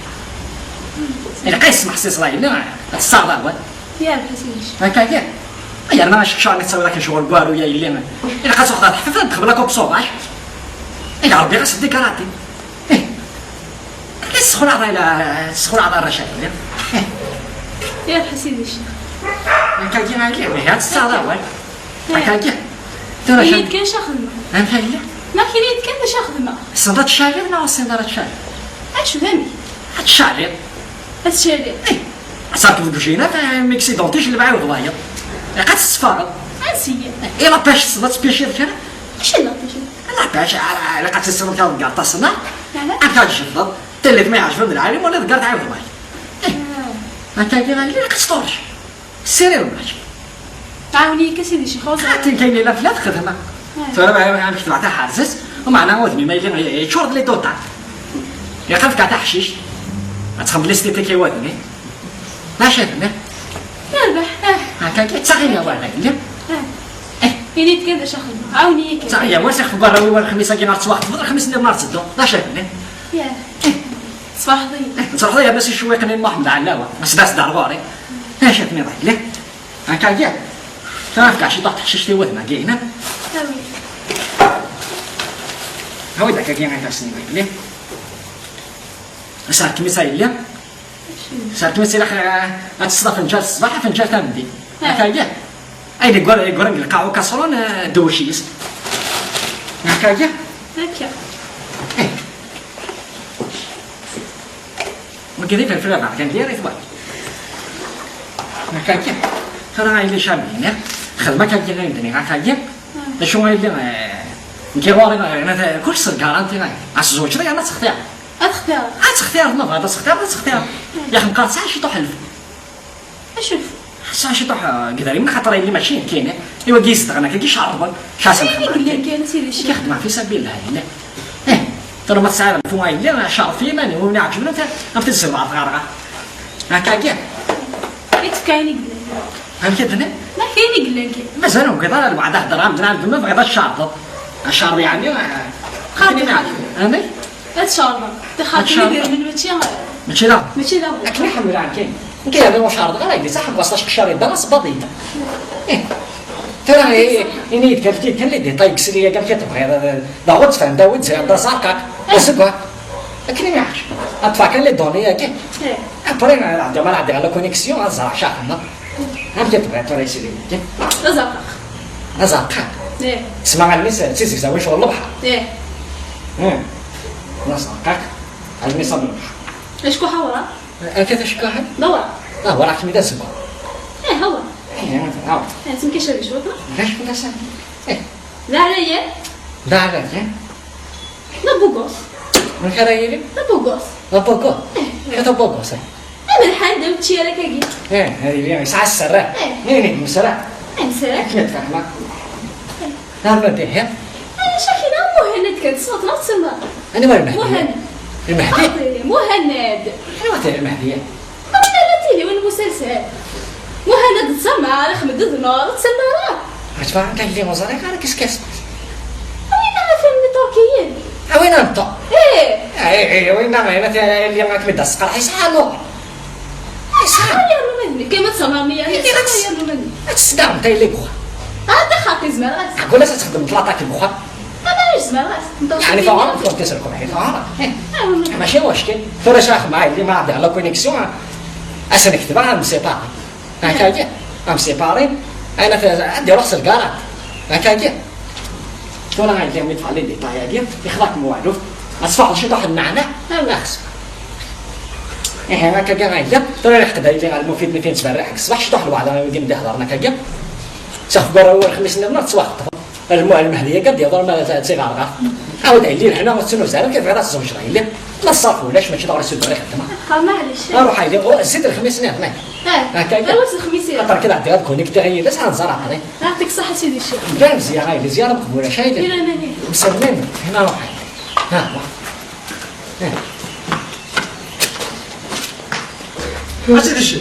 Ilaq ad yesmeḥsis la yelli, ad tessaɣeḍ awal. Yerbeḥ a sidi. Akka kan. Yerna acekcur mi tettawiḍ akken ccɣel n waru ya yelli. Ilaq ad tuxeḍ ar teḥfafant tqebl akk sauvage. Iga Rebbi ɣas deg karati. Eh. Tessexlaɛeḍ ala, tessexlaɛeḍ arrac a yelli. Eh. Yerbeḥ a sidi ccix. Akka kan a yelli, ihi ad tessaɣeḍ awal. Akka kan. Tura ini-d kan acu xedmeɣ. Amek a yelli? Ma kini-d kan acu xedmeɣ. Tessneḍ ad tcaliḍ neɣ ur tessineḍ ara ad tcaliḍ? Acu d amek? Ad tcaliḍ. Ad tcaliḍ? Eh, ad terkeḍ deg ujinat, eh, mi yesidanti icelleb ɛiwed wayeḍ. Ilaq ad tesfaɣeḍ. Ansi? Eh, i la pêche tessneḍ ad tpêchiḍ kra? Acu d la pêche? La pêche, ah, ilaq ad tessineḍ kra deg aṭas-nneɣ. Ala. Amek ad tjebdeḍ? Tellid ma iɛejben d lɛali, wala deg ar tɛiwed wayeḍ. Eh, akka kan, ilaq ad tṭurec. Ssiri lmač. Ɛawen-iyi kan sidi ccix, ur ẓriɣ. Xaṭi kan yella fell-ak xedma. Tura ma, ma, amek tebɛet aḥerzet, umeɛna udem-im ma yella yeččur d les dents. Ilaq ad fkeɣ taḥcict. Ad txemmem l'esthétique i wadem-im. Maca tenna. Yerbeḥ, ah. Akka kan, ttaɣ-iyi awal, a yelli. Ah. Eh. Ini-d kan d acu xedmeɣ. Ɛawen-iyi kan. Ttaɣ-iyi awal, sixef n warraw-iw ar lxmis-agi neɣ ttwaxeṭbeḍ, lxmis nniḍen ar ttedduɣ. D acu tenna? Yah. Eh. Ttferḥeḍ-iyi. Ttruḥeḍ yerna s icewwiqen i Muḥemmed Ɛlawa, ma s-d-as-d ar ɣur-i. Acu tenniḍ a yelli? Akka kan. Tura fkeɣ ciṭuḥ teḥcict i wadem-agi-inem. Awi. Awi-d akka kan ifassen-im a yelli. Serkem-itt a yelli. Serkem-itt ilaq, eh, ad tesseḍ afenǧal ṣṣbeḥ, afenǧal tameddit. Ah. Akka kan. Ayen yeggura, yeggura deg lqaɛa ukaṣrun, eh, dewwec-is. Akka kan. Akka. Eh. Wagi d ifelfel aberkan diri-t wa. Akka kan. Tura a yelli Camil, xdem akka kan ayen d-nniɣ akka kan. D acu a yelli, eh, nekk ɣur-i, eh, kullec s lgaranti, eh. Ad tzewǧeḍ yerna ad textireḍ. Ad textireḍ. Ad textireḍ, ma tebɣiḍ ad textireḍ, ad textireḍ. Yaxi neqqar tesɛa ciṭuḥ n lfeqq. Acu lfeqq? Tesɛa ciṭuḥ, eh, n yedrimen, axaṭer a yelli mačči d nekkini. I wagi izedɣen akka, i icerḍen. Ayen i yellan kan, a sidi ccix. Akka xedmeɣ fi sabil llah, yelli. Eh, tura ma tesɛiḍ lfeqq a yelli, cerḍ f yiman-im, win iɛeǧben, am, am tezzi lbeɛḍ ɣer ɣer. Akka kan. I tefka ayen i yellan. Amek i d-tenniḍ? Ma ayen i yellan kan. Mazal ur tebɣiḍ ara lweɛd ad hedreɣ, amdan, amdan, ma tebɣiḍ ad tcerḍeḍ. Ad tcerḍeḍ yeɛni, eh, xaṭi. Amek? Ad tcerḍeḍ. Ad tcerḍeḍ. Idrimen mačči, mačči d aɣbel. Mačči d aɣbel. Akken i ḥemmleɣ kan. Nekk yerna ur cerḍeɣ ara, yeddi saḥ, ɣas acekcar yedda, asebbaḍ yedda. Eh. Tura, eh, ini-yi-d kan, efk-iyi-d kan les détails deg sili-agi, amek i tebɣiḍ, eh, d aɣ-, ur d-tefhem, d awi-d, d aẓarqaq. Eh. Asegga. Akken i mi iɛac. Ad ṭṭfeɣ kan les données-agi. Eh. Après, ad ɛeddiɣ, ma ad ɛeddiɣ à la connexion, ad ẓreɣ acu xedmeɣ. Amek i tebɣiḍ tura isili-agi? D aẓarqaq. D aẓarqaq? Eh. Tesma allen-is d tizegzawin ccɣel lebḥer. Eh. Hmm. D aẓarqaq. Allen-is am lebḥer. Acku ḥawra. Akka d acekkaḥen? D awraɣ. D awraɣ, kemmini d azeggaɣ. Eh, awraɣ. Eh, awraɣ. Eh, ttmekkaceɣ di cwiṭ. D acu fell-as? Eh. D aɛlayan. D aɛlayan? D abugos. Amek ara yili? D abugos. D abugos? Eh, eh. Acu d abugos, eh? Amelḥan, d učči ara kagi. Eh, ad yili yesɛa sser, eh? Eh. Ini-d mesra. Eh, mesra. Akken ad fehmeɣ. Eh. Arma d ihi? Acu akkin a Muhannad kan, tessneḍ neɣ tsemma? Anwa Lmehdi? Muhannad. Lmehdi? Xaṭi, Muhannad. Anwa-t Lmehdi? Win ara tili, win musalsal. Muhannad d Samar, Ahmed d Nur, tsemma ara? Ɣas ma anta yelli ur ẓriɣ ara qu'est-ce qui se passe. A winna atan n Iṭurkiyen. A winna n Ṭur-, eh, eh, eh, winna, eh, ma t-, yelli ad kem-id-asqerḥ, yesɛa Nur. Yesɛa. Ay, yernu ma d Nekk ma tsemmer meyya, nekk ad tt-, ad tt-tesdaɣem tayli deg uxxam. Ah, d xaṭi, zemreɣ ad. Aql-as ad txedmemt laṭaki deg uxxam. Ah, ma zemreɣ ad. Yeɛni tuɛreḍ txedmemt iselqem, yeɛni tuɛreḍ. Eh, ah, mačči wackel. Tura s axxam, ah, yelli ma ɛeddiɣ la connexion, ah, ad s-nektebeɣ, ad msipari. Hakagi, ad msipari, ayen ad, ad d-iruḥ s lgarat. Hakagi. Tura ɣa yelli mi tfeɣ les détails-agi, ixḍa-kem walu. Ad tfaḥeḍ ciṭuḥ n nneɛneɛ, ad nexs. Ihi, akka kan ɣa yelli, tura riḥ qbayli ɣer lmufid mi tin ttberriḥ deg ṣṣbeḥ, ciṭuḥ lweɛda i wigi mi d-iheḍren akkagi. Ttafgar awal xmis nniḍen ad tettwaxeṭṭfeḍ. Lmu-, lmehdi-agi ad d-yeḍru ma d, d tiɣerɣert. Ɛawed a yelli, leḥna ur ttnuz ara, kif bɣiḍ ad tzewǧeḍ a yelli. Ma ṣṣerf ulac, mačči d ɣur-s i d-ur ixeddem. Axa, maɛlic. Aruḥ a yelli, ɣur-, zzi-d lxmis nniḍen. Eh, akka kan. Awi-t lxmis-iḍen. Xaṭer kra ɛeddiɣ ad connectiɣ yid-s, ad nẓer aqli. Yeɛṭik ṣṣeḥḥa a sidi ccix. Ddan zziɣ a yelli, zziɣ ad qbul acu a yelli. Di laman-ik. Mselmen, hna ruḥ a yelli. Ha, ruḥ. Mačči d cci.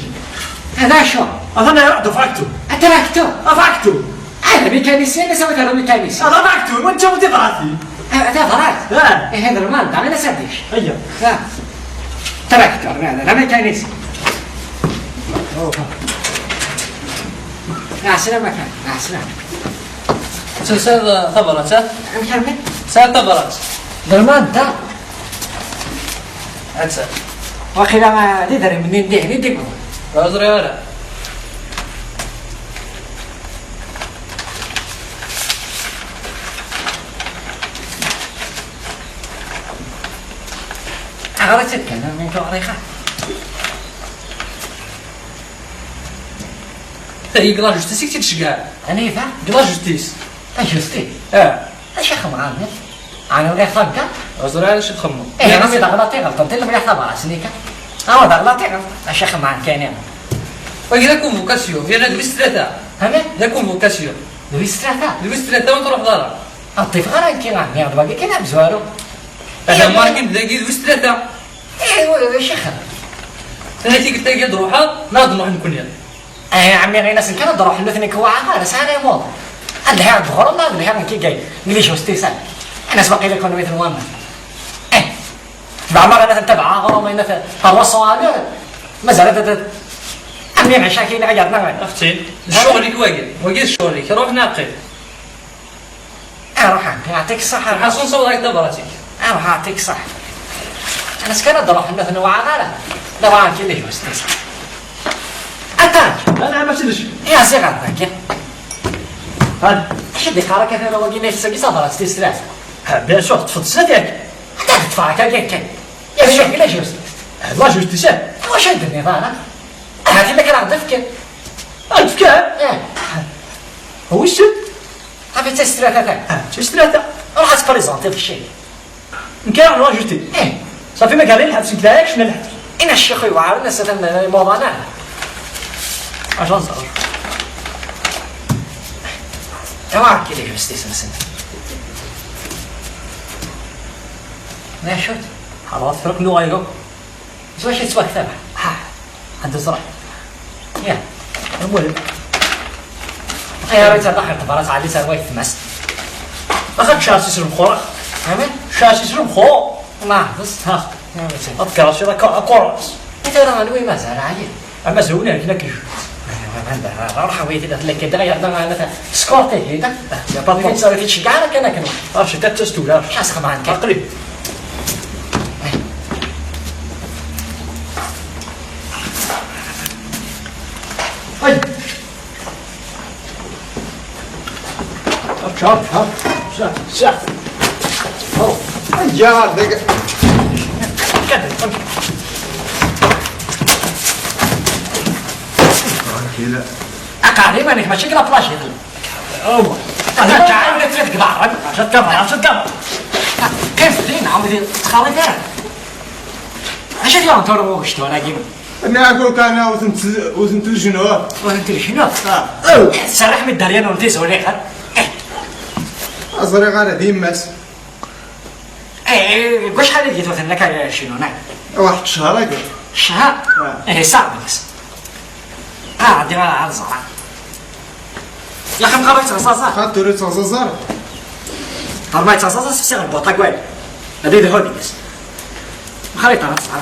Hada acu? Atan iruḥ-d ufraktur. Atraktur? Afraktur. Ah, d amikanisyan, asawi d amikanisyan. Ah, d afraktur, wa netta ur d-iḍrat-i. Ah, d aḍrat? Ah. Ihi d lmanda, ɣilas ad d-yečč. Ayya. Ah. Traktur, d, d amikanisyan. Oh. Ah, slam a kan, ah, slam. Tesɛiḍ tabrat, ha? Amek armi? Tesɛiḍ tabrat. D lmanda. Atta. Waqila, ah, d idrimen-nni n dihin i d-yewwḍen. Ur ẓriɣ ara. Ɣer-itt-id kan, armi tuɣriɣ. Tayi deg la justice i k-tt-id-ceggɛen. Anida? Deg la justice. La justice? Ah. Acu xemɣan? Ɛni uriɣ tagga? Ur ẓriɣ ara acu txemmeḍ. Eh, rami d aɣlaṭ iɣelṭen, tella mliḥ tabrat-nni kan. Awa d aɣlaṭ iɣelṭen. Acu xemɣan kan iɣelṭen. Wagi d akunvukasyu, yerna d wis tlata. Amek? D akunvukasyu. D wis tlata? D wis tlata ur truḥeḍ ara. Ur ṭṭifeɣ ara nekki, ah, merde, wagi kan amezwaru. Ada markin dagi d wis tlata. Eh, wa, wa, acu xemɣan? Tagi tikkelt-agi ad d-ruḥeḍ, neɣ ad d-nruḥ nekkni? Eh, ɛemmi, ɣin-asen kan ad d-ruḥen nutni kewwaɛa, ur sɛan imuḍ. Ad lhiɣ deg uɣrum, ad lhiɣ nekk i gay, ngi les justices. Anas waqila kunwi tenwam. Eh, tebɛem ara ten-tabɛa aɣrum, ayen ten-, terwa suɣal, mazal ad, ad, ɛemmi, ɛic akin, ɣiyaḍ, neɣ? Axti, d ccɣel-ik wagi, wagi d ccɣel-ik, ruḥ neɣ qqim. Aruḥ, ɛṭi-, yeɛṭik ṣṣeḥḥa. Ḥaṣun sawḍ-ak tabrat-ik. Aruḥ, ɛṭik ṣṣeḥḥa. Anas kan ad d-ruḥen, ma tenwɛeḍ ara. La, wa, amek i les justices. Attends. لا، لا، ماشي لشي. يا زي غير ذاك. هاد. اش اللي قارك هذا لو قلنا يسقي صبرات تيسترات؟ ها، bien sûr، تفضل سنتك. حتى تدفع هكا كان كان. يا شيخ، les justices. لا، justice. واش هاد النظام؟ هذه اللي كان عندك فكر. عندك فكر؟ ايه. هو الشد؟ صافي، حتى سترات ثاني. اه، حتى سترات. روح تبريزونتي في الشيء. نكمل نروح جوتي. ايه. صافي، ما قال لي الحبس، قلت لها: "ياك شنو الحبس؟" انا الشيخ يوعر الناس، مثلًا، موضوعنا. اش غنزعر؟ ايوا، كي لي جوستيس مسن. لا، شوت. حرات فرق لو غايلو. زوج يتسوى كتابة. ها. عند زرع. يا. المهم. يا ريت هذا حق برا تعالي سروي في مس. اخذ شاسي سلم خورا. امين. شاسي سلم خو. ما بس. ها. يا ريت. اذكر شي ذاك كورس. انت راه نوي ما زال عليه. اما زوني هنا كيف. ايوا، ما عندها. راه حويتي داك اللي كيدير غير دابا انا سكورتي هنا. يا بابا. صافي تشجع لك انا كنت. اه، شتا تستولا. شاس خبان كان. قريب. هاي. هاك، هاك، هاك. شاف، شاف. هاو. هاي، يا هاك، دقيقة. كمل، كمل. ترانكيلا. أقاري ماني ماشي كلا بلاشي. أوه. أنا تعال قلت لك ضهرك. عشان كبر، عشان كبر. كيف دين عمري تخرج أنا؟ عشان يوم تروح وش تراجم؟ Nniɣ-ak ur kana ur tent-, ur tent-tujnuɣ. Ur tent-tujnuɣ? Ah. Serreḥ mi dderya-nwen tizuri, ha? Eh. Ur ẓriɣ ara d yemma-s. Eh, eh, deg wacḥal i d-yetwten akka cinu, neɣ? Waḥed ccehṛ-agi. Ccehṛ? Ah. Eh, saɛd-as. Ah, ɛeddi ara ad ẓreɣ. Yaxi mqabel teɣẓaẓar. Xaṭer ur teɣẓaẓar. Ɣer ma yettɣẓaẓ, sefsiɣ lbuṭ akk wayeḍ. Ad idhu deg-s. Mxalli ṭara tesɛa.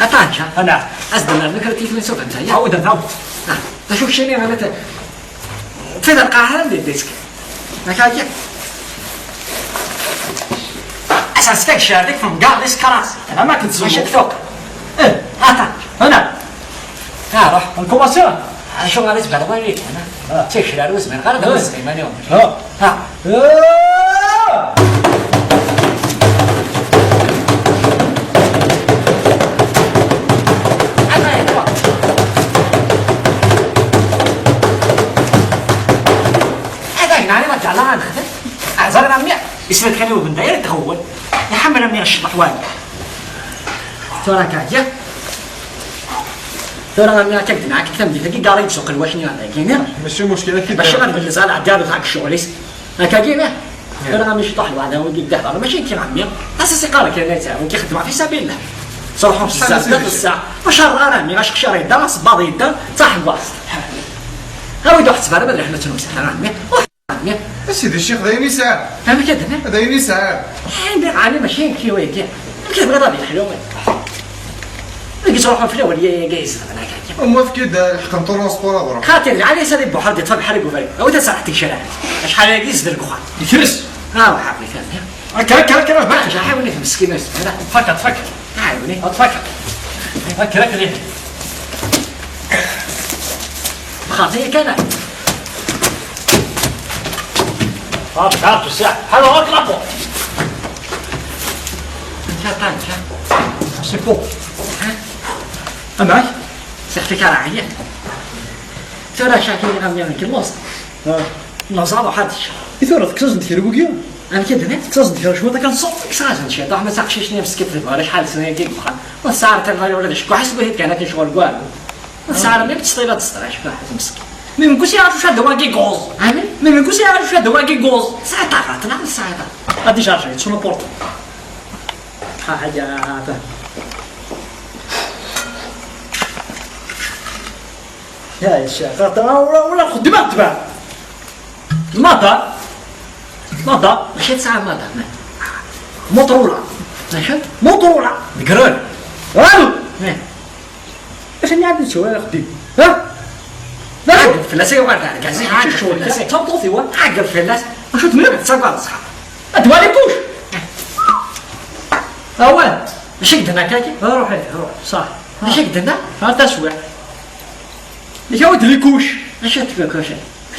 Aṭaǧa. Ana. As-d-nnernu kra n tiyitwin s ufenǧal, ya? Ɛawed, ɛawed. Ah, d acu keččini, ɣer t-, tfid lqaɛa di disk. Akka. As-as tagcar dik temgar di sekras. Ama k-tzuxxu. Acu k-tuɣ? Eh, aṭaǧ. Ana. Ah, ruḥ. Nkumaṣi? Acu ara tebɛed wali, ana? Ah. Ttagcar ur zmireɣ ara ad awiɣ iman-iw. Ah. Ha. Ah! Ada gnaɣ ma ǧǧeɣ la nexdem. Aẓar a mmi, isfad kan i ubendayar i tɣewwel. Iḥemmel a mmi ccḍeḥ wayeḍ. Tura akka, ǧǧiɣ. Tura a mmi akka d-nɛak deg tameddit-agi, gar yimsuqen wakni dagi, niɣ? Mačči muckil, akka. Mačči ɣer belleẓ, ala ɛeddi ad uɣeɣ ccɣel-is. Akka-agi, niɣ? Tura a mmi ciṭuḥ lweɛda, wigi d dehber, mačči nekki a mmi. Ass-a si qqar kan ay ttɛaw, nekki xeddmeɣ fi sabil. Sruḥeɣ bezzaf, ssaɛa. Maca ara a mmi, acqcar yedda, asebbaḍ yedda, d taḥewwaẓt. Awi-d uḥetteb ara ma d leḥna ttnusa, a mmi. A sidi ccix, d ayen i sɛiɣ. Amek ad d-nniɣ? D ayen i sɛiɣ. Anda ɛni mačči nekki wayagi? Amek tebɣiḍ ad yeḥlu? Deg yesruḥen fell-awen yaya-agi yezdeɣen akka. Am wafki-d lḥeqq n transport abra. Xaṭi, lɛali s ad ibuḥer di ṭṭfa bḥal i yufay. Awi taserḥet deg ccariɛ. Acḥal aya yezder deg uxxam. Yekres. Ah, ḥafi kan. Akka, akka, akka, akka. Aja, ḥawen-it meskin, ur yezmir ara. Tfakka, tfakka. Ḥawen-it. Tfakka. Akka, akka, akka. Xaṭi kan. Ah, tu sais, alors, hop, là, bon. Tiens, tiens, tiens. C'est beau. Hein? Ah, mais. Sexti kara ɛyiɣ. Tura caki ɣamni nekk lluẓ. Ah. Lluẓ, ruḥ ad teččeḍ. I tura teksaẓ-d kra wigi? Amek i d-nniḍ? Teksaẓ-d kra cwiṭ akken ṣṣut? Teksaẓ-d cwiṭ, ma taqcict-nni meskint tebɣa acḥal snin-agi deg uxxam. Ur tesɛi ara tafayla ula d acku ḥaseb ihi kan akken ccɣel deg walu. Ur tesɛi ara mim ttesṭila d ttesṭila, cfiɣ ḥaǧa meskin. Mim kusi ara tucad d wagi guz. Amin? Mim kusi ara tucad d wagi guz. Tesɛiḍ taɣaṭ, neɣ ur tesɛiḍ ara? Ad ijarjar, yettṣunu portu. Ha, ha, ya, ha. Ya, ya, ccix, xaṭer, ah, wala, wala, xeddem, xeddem. Mata? Mata? Mačči tesɛa mata, ma. Motorola. Mačči? Motorola. Deg rol. Alo. Eh. Acu n ɛad nettwali xeddim? Ha? Ɛeggeḍ fell-as ay uɣal d argaz-ik, ɛeggeḍ fell-as. D tameṭṭut-iw, ɛeggeḍ fell-as. Acu tenniḍ? Tettagadeḍ ṣṣeḥ. Ad twali kuc. Awal. Acu i k-d-tenna kaki? Ruḥ, ruḥ, ṣaḥ. Acu i k-d-tenna? Ar taswiɛt. Yak awi-d likuc. Acu n tkukuc?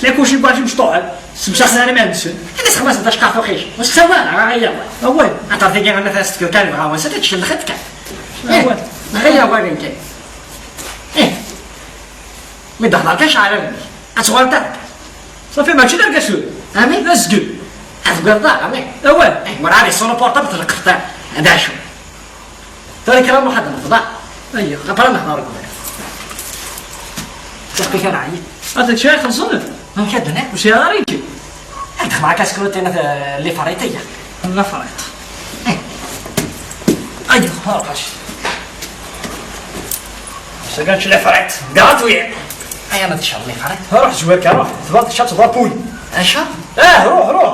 Likuc n wacu mecṭuḥen. Semsaxen ara iman-nsen. Ad as-xemmasen tacqaṭ uqcic. Ur s-xsaw ara, ara yawa. Awal. Aṭer tigi ana tas tkukan dɣa wansa ad tcellxet kan. Awal. Ara yawa kan. Eh. Mi d-hḍer kan ceɛl allen-ik. Ad tuɣaleḍ d argaz. Safi, mačči d argaz tura. Amin. D azgel. Ad tugadeḍ ara, amin. Awal. Eh, werɛad yeṣṣunu portable tleqqfeḍ ara. D acu? Tura kra n waḥed nefḍa. Ayya. Après nehḍer deg waya. Ttaqi kan ɛyiɣ. Ata kra ixelṣen? Amek ad d-nniɣ? Ur sɛiɣ ara ikken. Ad d-xedmeɣ kaskrutina, eh, lifrit, ayya. Lifrit. Eh. Ayya, ruḥ. Sagan lifrit. Gratuit. Ayya, ma tecreḍ lifrit. Ruḥ zwir kan, ruḥ. Tebɣa tecreḍ tebɣa puli. Acu? Eh, ruḥ, ruḥ.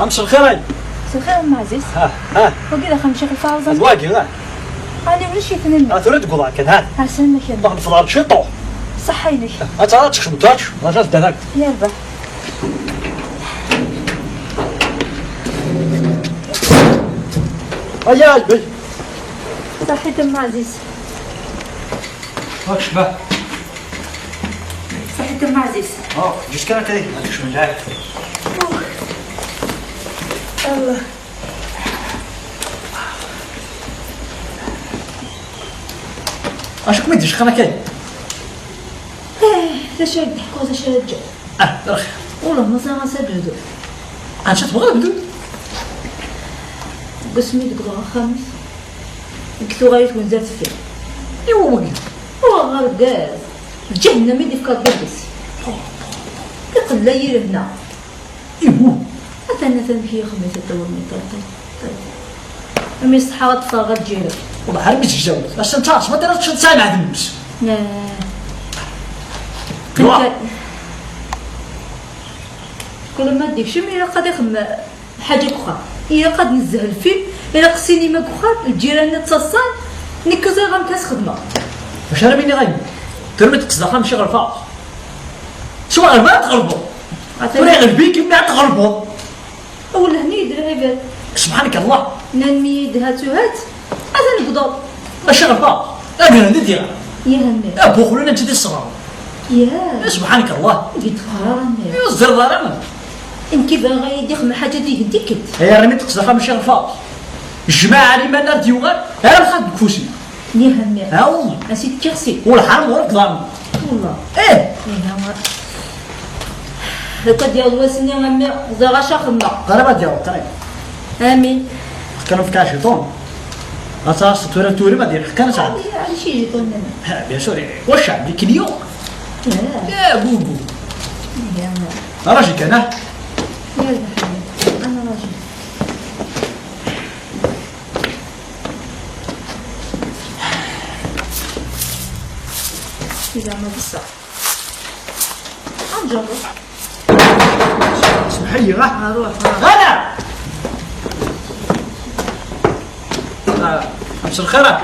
مساء الخير. مساء الخير أم عزيز. ها، ها. وكذا خمشة في الفاوزة. واقي، ها. أنا ولا شي ثنين. ها، تريد تقول هكذا، ها. ها، سلمك يا رب. نفضل شي طوح. صحة لك. ها، تعال تخدم، تعال. ما جات دهك. يا ربح. هيا، هيا. صحيت أم عزيز. واش باه؟ صحيت أم عزيز. اه، جيت كان كاين، هذيك شنو جاي؟ أوه. الله. اش كم يديش خنا كاين؟ ايه، ذا شاد تحكو، ذا شاد جو. اه، رخ. والله ما صار سبب. اش تبغى بدو؟ قسمي ديك الخامس. قلت له غير تكون زاد فيه. ايوا وقت. هو غير قاز. جهنم يدي في كربس. يقول لي هنا. ايوا. مثلا، مثلا كي يخمي تدور من طرطي. طرطي. أمي الصحة غتفرغ غتجيرك. والله حرمت الجو. اش انت ما ترى شو تسامع ذنبس. لا. كل ما ديك شي ميرا قد يخمم. حاجة أخرى. إلا قد نزه الفيلم، إلا قد السينما أخرى، الجيران تصصان، نكوز غام كاس خدمة. واش أنا ميني غايب؟ ترمي تقصد خام شي غرفة. شو غرفة تغلبوا؟ عطيني. ولا غلبي كيما تغلبوا. ولا هني يدير عباد. سبحانك الله. ننمي يدها تهات. هذا نقدر. اش غلبة؟ أنا ندير. يا همي. أبو خلونا أنت دي الصغار. يا. يا سبحانك الله. قلت غرامي. يا الزر غرامي. إن كيف غايدي يخمم حاجة دي هديكت. يا رمي تقصد خام شي غلبة. الجماعة اللي ما نار ديوغان، أنا الخد كوسي. ني همي. ها والله. أسيد كيغسي. والحرام ورد ضامن. والله. إيه. إيه، ها ما. لقد يا الواسني همي، زغا شا خدمة. أنا ما ديال طيب. آمين. كانوا في كاشي طون. أساس تورا تورا ما دير، كان ساعة. عندي، عندي شي جيتون منه. ها، بيان سور، واش عندي كليون؟ لا. يا بوبو. يا ما. راجل كان، ها؟ يا الحبيب، أنا راجل. إذا ما قصر. أنجرب. اسمح لي، ها؟ أروح، ها. غلا! آه، مساء الخير.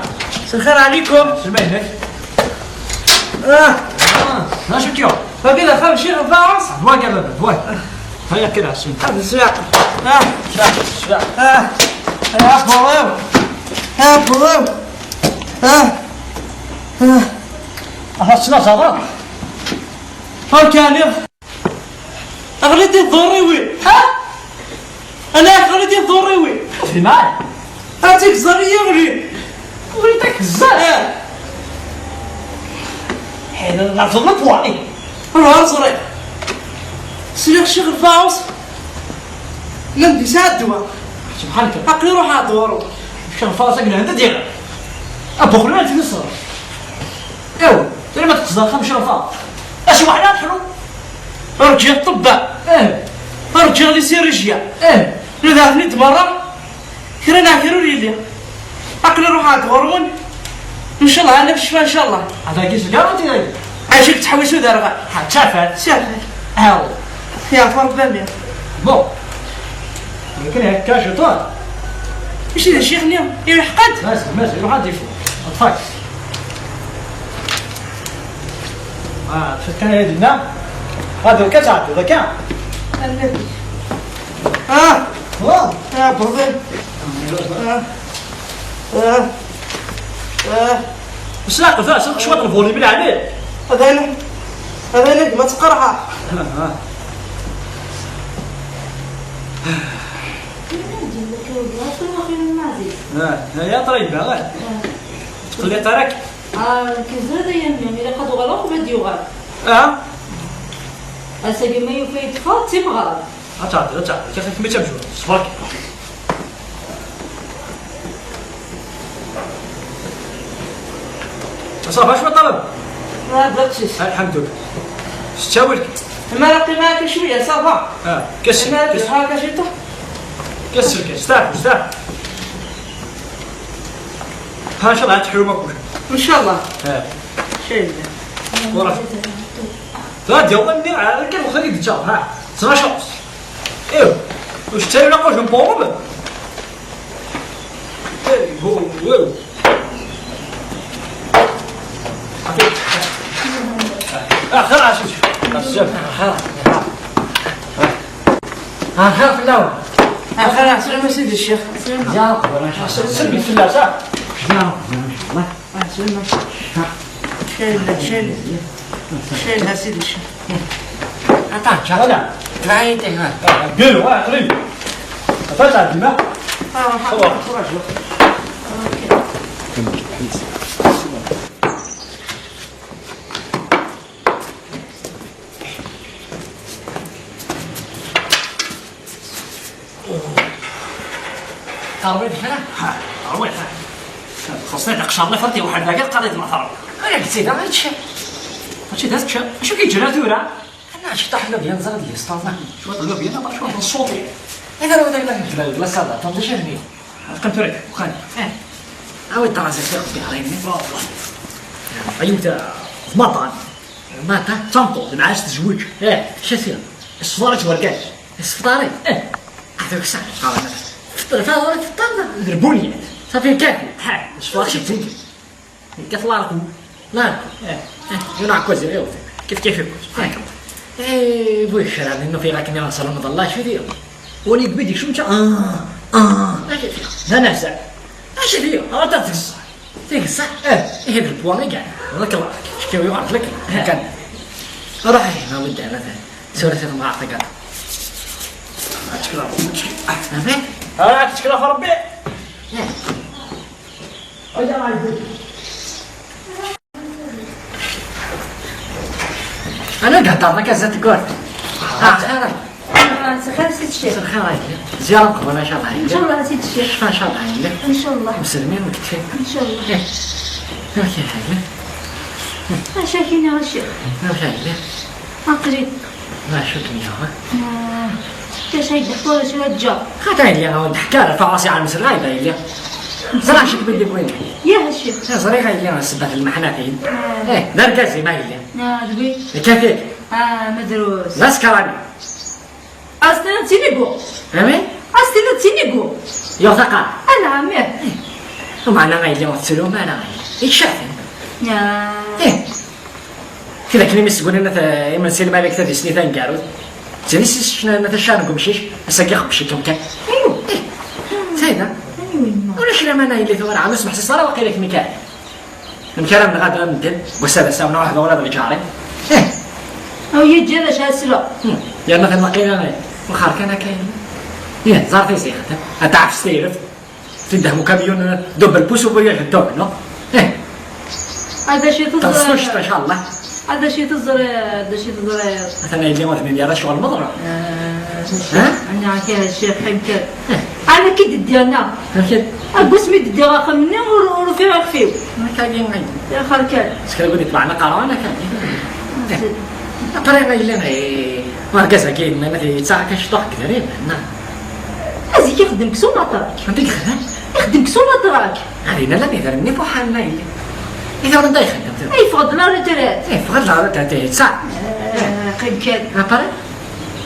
مساء الخير عليكم. سلمى هناك. آه. آه، ها شو كيو؟ باقي لها خمس شيخ الفارس. دواك يا بابا، دواك. هيا كده، عسل. هذا السياق. آه. شاف، شاف. آه. آه، بروم. آه، بروم. آه. آه. آه، شنو صار؟ هاو كان يا أغليتي الضريوي. ها؟ أنا أغليتي الضريوي. في معاي. هاتيك الزرية ولي. وليتك الزرية. آه. حين نعرف نطوعي. أنا أزري. سير الشيخ الفاوس. نمدي ساعة الدواء. سبحانك. عقلي روح على الدور. الشيخ الفاوس أقول أنت دير. أبو خلال في مصر. إيوا، ترى ما تقصد خمس شرفات. أشي واحد أدخلوا. رجع الطباء. إيه. رجع لي سيرجيا. إيه. نذهب نتمرن. كرا ناكر وليلي. أقل روح عند غرون. إن شاء الله، أنا في الشفاء إن شاء الله. هذا كيس الكارونتي هذا. عايشك تحوسوا دار غا. ها، تسافر. سافر. هاو. يا فرد بامير. بون. ولكن هكا شطار. ماشي هذا الشيخ اليوم يلحقد. ماشي، ماشي، روح عندي فوق. اطفاك. آه، تفكر يا دينا. هذا الكاس عندي، ذاك. النبي. آه. واه. آه، بروبليم. آه. آه. آه. بس لا، قفا، سوق شوية الفوليوم اللي عليه. هذا هنا. هذا هنا، ما تقرحه. آه، آه. آه، آه، يا طيب، آه. تقول لي قراك؟ آه، كي زاد يا ميم، إلا قد غلق بدي يغلق. آه. أسا ما يفيد فاطمة غلط. أتعطي، أتعطي، كيف ما تمشون؟ صبرك. صافا، شنو طلب؟ ما درتش. الحمد لله. شتاولك؟ ما رقي معاك شوية، صافا. آه، كسر، ما كسر. هاكا شي طو. كسر، كسر. استاف، استاف. ها، إن شاء الله تحلو ما كوش. إن شاء الله. آه. شايف. ورا. لا، ديال الله، مني، آه، كيف خليك تشاف، ها. سنا شوص. إيوا. واش تاي ولا قوش مبوب؟ إيه، هو، هو. آه، خلاص، شوف. شوف، آه، خلاص، خلاص. آه، خلاص، لا. آه، خلاص، سلم سيدي الشيخ. يا رب، ما شاء الله. سلمي في الله، صح؟ يا رب، ما شاء الله. آه، سلم. ها. شيل، شيل. شيلها سيدي، شيل. Attends, tiens. Voilà. Travaille, t'es là. قالوا، آه، قريب. Attends, ça, demain. آه، خلاص. ترويض هنا؟ ها، ترويض ها. خصني داك الشهر اللي فات واحد باقي قضيت مع ترويض. أنا قلت لها هاد الشيء. هادشي دازت شهر. شو كيجرى تورا؟ أنا شي طاح لو بيان زغد لي أستاذ. شو طلب بيان؟ شو الصوتي؟ إذا لو دايما لا، لا، صافا، طنطي شي هني. قمت ريت، وخاني. إيه. أوي ترى زي سير قبي على يمي. والله. أيوة، مطعم. ماتا؟ تنقل، معاش تزوج. إيه، شو سير؟ الصفارة ورقات. السفطاري؟ إيه. هذاك صح، قال أنا. فطر، فطر، فطر. دربوني. صافي، كافي. ها، الصفارة شي تزوج. كيف الله يرحمه؟ الله يرحمه. إيه. إيه. ينعك وزير، إيه، وزير. كيف، كيف يكون؟ إيه. إيه، بوي خير، هذا إنه في غاك نيران صار رمضان، الله يشفي فيه. وليد بدي شو مشى؟ آه، آه. إيش فيها؟ لا نزع. إيش فيها؟ آه، تفزع. تيك الصح؟ إيه، إيه، بالبوان كاع. بارك الله فيك. شكي ويوعد لك. إيه. كان. روحي، ما ودي أنا ثاني. سوري، سوري، ما أعطيك أنا. أتشكر ربي. أمين. آه، أتشكر في ربي. إيه. أجا ما يقول. أنا قاعد أعطيك أزت كورت. آه، خير. آه، خير سيد الشيخ. خير عليك. زيارة مقبولة إن شاء الله عليك. إن شاء الله سيد الشيخ. إن شاء الله عليك. إن شاء الله. مسلمين مكتفين. إن شاء الله. إيه. ماشي حاجة. ما شاكينا يا شيخ. ماشي حاجة. عقلي. ما شو دنيا، ها؟ آه. كاش هيدا حوالي شو الجار. خاطر اللي هو الحكاية فاصي على المسرعة يبين لي. Ẓriɣ acu kem-id-iwwin. Yah, a ccix. Eh, ẓriɣ a yelli, ssebbat lmeḥnatin. Ah. Eh, d argaz-im a yelli. Ah, d wi? D kafir. Ah, madrus. D askerani. As-tiniḍ d tinigu. Amek? As-tiniḍ d tinigu. Yuɣ taqaɛet. Anɛam, ih. Meɛna a yelli ur tettrum ara. Yekcef. Ah. Eh. Kra akken imi sguni imensi lmalik tadist-nni taneggarut. Ttini s isecna n taccar n umcic, ass-agi xebbec-ikem kan. Aywa. Eh, sayda. Aywa, yemma. Ulac laman a yelli tura, ɛni ur smeḥsis ara waqila kem kan. Amek ara mneɣ ad medden, wass ad asawen ur ḥḍeɣ ula d lǧari. Eh. Aw, yeǧǧa d acu asla. Hmm. Yerna tamaqina, eh, wexxer kan akka. Ih, ẓer tizixet, ad taɛfes tayret. Tiddeh ukamyun, double pouce u voyage de double, non? Eh. Ad acu teẓriḍ? Teẓriḍ, ncallah. Ad acu teẓriḍ, ad acu teẓriḍ? Atan a yelli ur tnin ara ccɣel meḍra. Ah, ha? Ana kra ccix, qim kan. Eh. Ana ki d-ddiɣ, neɣ? Amek? Agus mi d-ddiɣ axxam-nni ur, ur ufiɣ ixef-iw. Akka i. Axir kan. Sekra win itebɛen aqerɛun akka. Aqerɛun a yelli, eh, argaz-agi, ma yettaɣ akka ciṭuḥ deg idrimen, neɣ? Azik ixeddem deg Sonatrach. Anda i yexdem? Ixeddem deg Sonatrach. Ɣer yinna llan idrimen ifuḥan a yelli. Idrimen anda ixeddem tura? Yeffeɣ-d la retraite. Yeffeɣ-d la retraite, yettaɣ. Eh, qim kan. Après?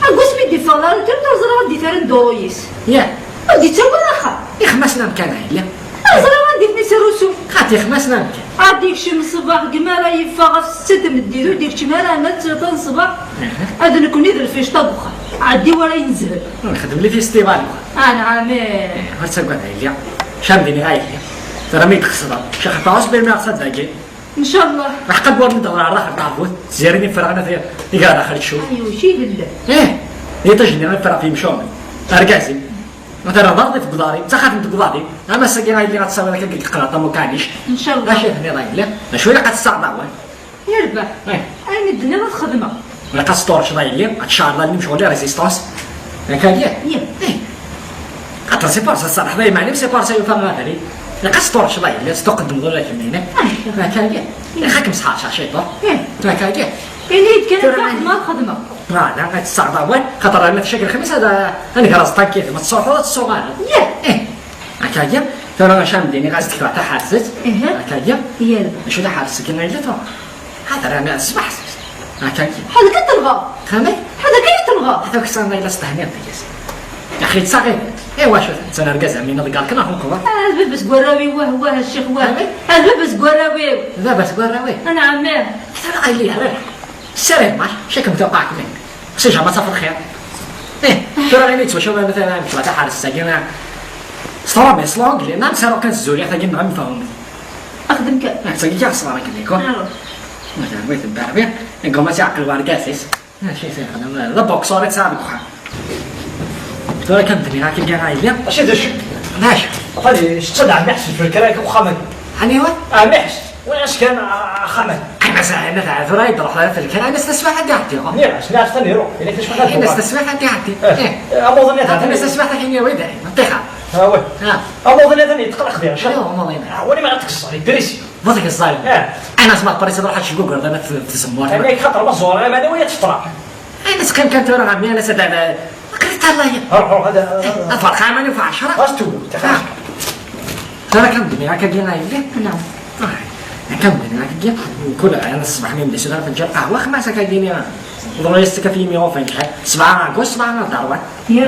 Agus mi d-iffeɣ la retraite ur ẓriɣ anda i terra dduṛu-is. Yah. Ur d-ittawi ara axxam. Ixemmas n amkan a yelli. Ur ẓriɣ anda i ten-isrusu. Xaṭi ixemmas n amkan. Ad d-ikcem ṣṣbeḥ, deg mi ara yeffeɣ ɣef setta tameddit, ur d-ikcem ara ama d tlata n ṣṣbeḥ. Aha. Ad nekkni d lficṭa deg uxxam. Ɛeddi wara inezhen. Nxeddem li festival. Anɛam, ih. Ur ttagad a yelli. Cam dini a yelli. Tura mi d-txesreḍ. Cixef ɛus bini aɣ-tt-id-tagi. Ncallah. Aḥeqqa n wurmi d-ɣer daxel taɛbut, tzirin ifraɣ n igar daxel tcum. Ay, uci yella. Ih, iṭij-nni ifraɣ f yimcumen. Argaz-im. Ma terra d arḍif deg uḍar-im, d taxatemt deg uḍar-im. Ama ass-agi a yelli ad tesɛiḍ akka deg iqlaṭ am ukanic. Ncallah. Acu i tenniḍ a yelli? D acu ilaq ad tesɛeḍ awal? Yerbeḥ. Ih. Ayen i d-tenniḍ ad t-xedmeɣ. Ilaq ad tesṭurceḍ a yelli, ad tecɛerḍ allen-im ccɣel i résistance. Akka-agi? Ih. Ih. Xaṭer c'est pour ça, ṣṣaleḥ d ayman-im, c'est pour ça yufa abrid. Ilaq ad tesṭurceḍ a yelli, ad s-tuqeddmeḍ ula d kemmini. Ah. Akka-agi? Ih. Ilaq ad kem-sḥerceɣ ciṭuḥ. Ih. Akka-agi? Ini-yi-d kan akka, ad xedmeɣ. Ah, la, ad tesɛeḍ awal, xaṭer arma tcak lexmis ad, ad nger aẓeṭṭa n kif, ma tesruḥeḍ ad tessuɣaleḍ. Yah. Ih. Akka-agi? Tura acu am d-iniɣ, ad s-d-kteɣ taḥerset. Ih. Akka-agi? Yah. Acu taḥerset-agi a yelli tura? Ḥader, a ṣṣbeḥ. Akka-agi. Ḥader kan telɣa. Xamek? Ḥader kan telɣa. Ata uksan ma yella s tehniḍ deg-s. Axi yettaɣ-it. Iwacu, attan argaz am win iḍegger kan ɣef umeqber. Ah, d baba-s n warraw-iw, wah, wah, a ccix, wah. Xamek? Ah, d baba-s n warraw-iw. D baba-s n warraw-iw? Anɛam, ih. Ata a yelli yerra. Ssarameɣ, cakem tewqeɛ-kem. Si jamais ad tafeḍ xir. Ih, tura ɣini yettwacaw ma tebɣa taḥerst-agi, s tṛumit, s l'anglais, ma nsaru kan s zzuriɣt-agi neɣ am tṛumit. Axdem kan. Ah, tagi kan ṣṣber akken ikun. Aruḥ. Ma terwi tebberbi, iguma ad iɛqel wergaz-is. Ah, acu i t-ixdem? D abuksur i tesɛa deg uxxam. Tura kan d-nniɣ akka gar a yelli. Acu d acu? D acu? Aql-i, ttaddaɛ miḥs deg uxxam-agi. Aniwa? Ah, miḥs. Wi as-kan axxam-a? Ayen as-ɛinat tura i d-ruḥ ara telkar, ayen as taswiɛt ad d-iɛeddi. Nniɣ-as, nniɣ-as tani ruḥ, yella taswiɛt ad d-iɛeddi. Ayen as taswiɛt ad d-iɛeddi. Eh, amuḍin ad ayen as taswiɛt ad d-iɛeddi. Ṭixa. Amuḍin ad d-yeṭṭeq leqdic. Amuḍin. Wali ma ɣer tkeẓẓer, idris. Bu tkeẓẓer. Ayen as ma tpris ad ruḥ ad tcegguger dana tzemmurt. Ayen xaṭer ma ẓureɣ iman-iw ad teṭṭra. Ayen as qqim kan tura ɛemmi, ayen as ad Aql-i ṭalayen. Ruḥ, ruḥ, ad, ad, ad ferqeɣ iman-iw f ɛecra. As-d tewwet. Tura kan d-nniɣ akka-agi a yelli. Naam. Ah, akka d-nniɣ akka-agi. Kul ayen ṣṣbeḥ mi d-nsuter ad neǧǧ lqahwa, xmas akka-agi-nni. Ḍru-yas tekkat yimi ufan lḥal. Sebɛa agus, sebɛa ɣer darwa.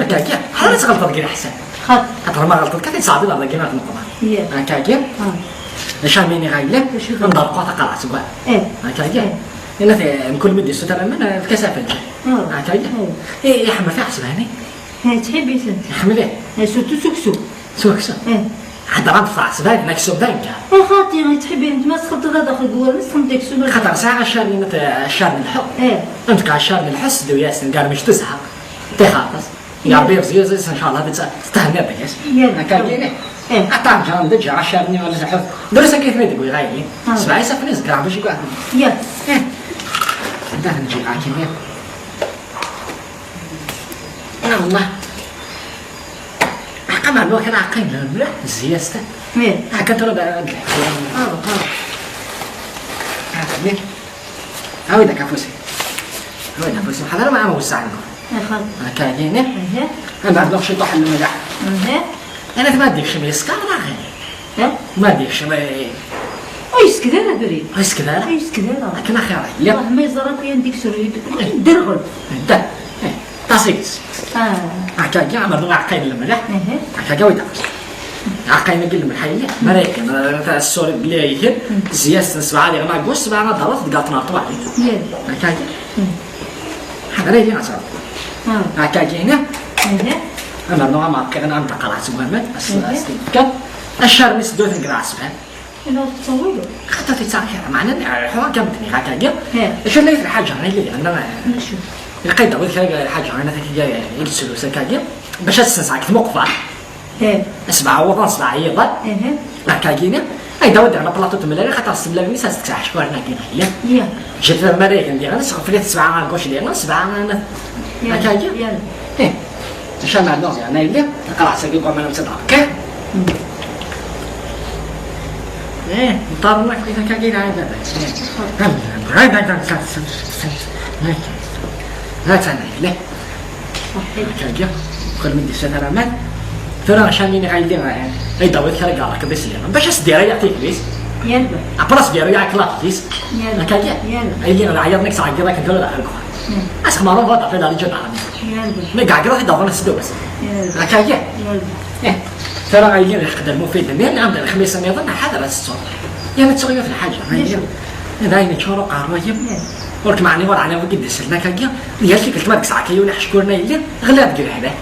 Akka-agi. Ḥader ad tɣelṭeḍ deg leḥsab. Xaṭ. Xaṭer ma ɣelṭeḍ kan, ad tesɛeddiḍ ar dagi ad tneqḍeḍ. Akka-agi. Ah. D acu am ini a yelli? Ad nḍerqu taqerɛet seg wa. Eh. Akka-agi. Eh. Yenna-t, eh, mkul mi d-yessuter aman, eh, efk-as afenǧal. Ah. Akka-agi. Eh. Eh, iḥemmel tiɛesbanin. Eh, ttḥibbi-tent. Iḥemmel-it. Eh, surtout s uksum. S uksum? Eh. Ḥeddreɣ-d tiɛesbanin, aksum d aneggar. Eh, xaṭi, ttḥibbi-tent, ma txelṭeḍ ad daxel deg wawal, txelṭ aksum. Xaṭer sɛiɣ accaren, eh, accaren n lḥu. Eh. Am tga accaren n lḥu, seddu-yasen, gar mec tezha. Tixaṭ-as. Ya Ṛebbi, ẓẓi, ẓẓi, ncallah, ad tt-, tetthenniḍ deg-s. Akka-agi. Eh. Aṭṭan ǧan d ǧa, accaren-nni ɣer lḥu. Drus akka i ten-id-wwiɣ, a yelli. Ah. Sebɛa isafen i zegreɣ, bac i yeɛdel. Ya. Eh. Anda ten-ǧǧiɣ akkenni? Ah, Allah. Aqqa ma nwa kan aqqa yellan mliḥ, zzi-as ta. Ih. Akka tura da, da. Ah, ah. Ah, mliḥ. Awi-d akka afus-ik. Awi-d afus-ik. Ḥader ma am wesseɛ. Ih. Akka, yini. Ih. Anda nruḥ ciṭuḥ n lmelḥ. Ih. Ana tma dik cmi yeskaṛ, neɣ? Ma d-yekcem, eh, Ur yesked ara abrid. Ur yesked ara? Ur yesked ara. Akken axir, lliɣ. Allah ma yeẓra akk yan deg-s derɣel. Da. Eh, ṭas-is. Ah. Akkagi, amer d aɛeqqayen n lemleḥ. Akkagi, wi d-aqas. Aɛeqqayen-agi n lemleḥ, yelli. Mi ara yekken, eh, ta-, sorry, belli yekken. Zzyas n sebɛa diɣen aggus, sebɛa ad d-taweḍ deg aṭnar ṭwaɛit. Yal. Akkagi. Ḥader, yelli, ad taweḍ. Ah. Akkagi, hina. Amer nuɣ amer qqiɣen am taqerɛet n waman, as-, as-tefkeḍ. Acarmi s ddut n Gras, ben. Ina tettawiḍ. Xaṭer tettaɣ kra, meɛna nɛerḥu akka medden iɣakagi. Acu la lḥaǧa, ay lli, anna, lqayda wid kra lḥaǧa, anna takagi, i yettru sakagi, bac ad tsenseɣ deg tmuqbar. Sebɛa wuḍan, sebɛa yiḍan. Akkagi-ni, ay dawa d-iɣna plaṭu temlali, xaṭer s temlali-nni, s-as-teksa ḥeckwaren-agi, yelli. Ǧǧet amar-igen diɣen, sɣeflit sebɛa ar guc diɣen, sebɛa ar nat-, akkagi. Ih. Acu ara nernu, yeɛni, yelli? Taqerɛet-agi n waman am-tt-id-ɛeqqiɣ. Ih, nṭerren akk i takagi, la, la, la. Ih. La, la, la, la, la, la. Akkagi, kul mi d-isat ara aman. Tura acu ara nini ɣa yelli, eh, ay d-tawiḍ kra n yireqq d islimen. Bac as-d-yerra yakk tikli-s. Après as-d-yerra yakk laṭ-is. Akkagi. Ay yelli, leɛyaḍ-nni i k-ttɛeggiḍ akken tura d axelqu. Asexmar uḍaṭ ɣef idar iǧa daɣen. Mi iɛeggeḍ ad t-id-awḍen ad s-d-awsen. Akkagi. Eh. Tura ay yelli, lḥeqq d lmufid-nni, nɛam d lexmis-nniḍen, ḥader ad tettuḍ. Yerna ttuɣ yiwet lḥaǧa. D ayen yeččur uqerruy-im. Ur kem-ɛniɣ ur ɛniɣ wigi d-isellen akkagi. Yal tikkelt ma d-kkseɣ akka yiwen iḥeckuren a yelli, ɣliɣ deg lehlak.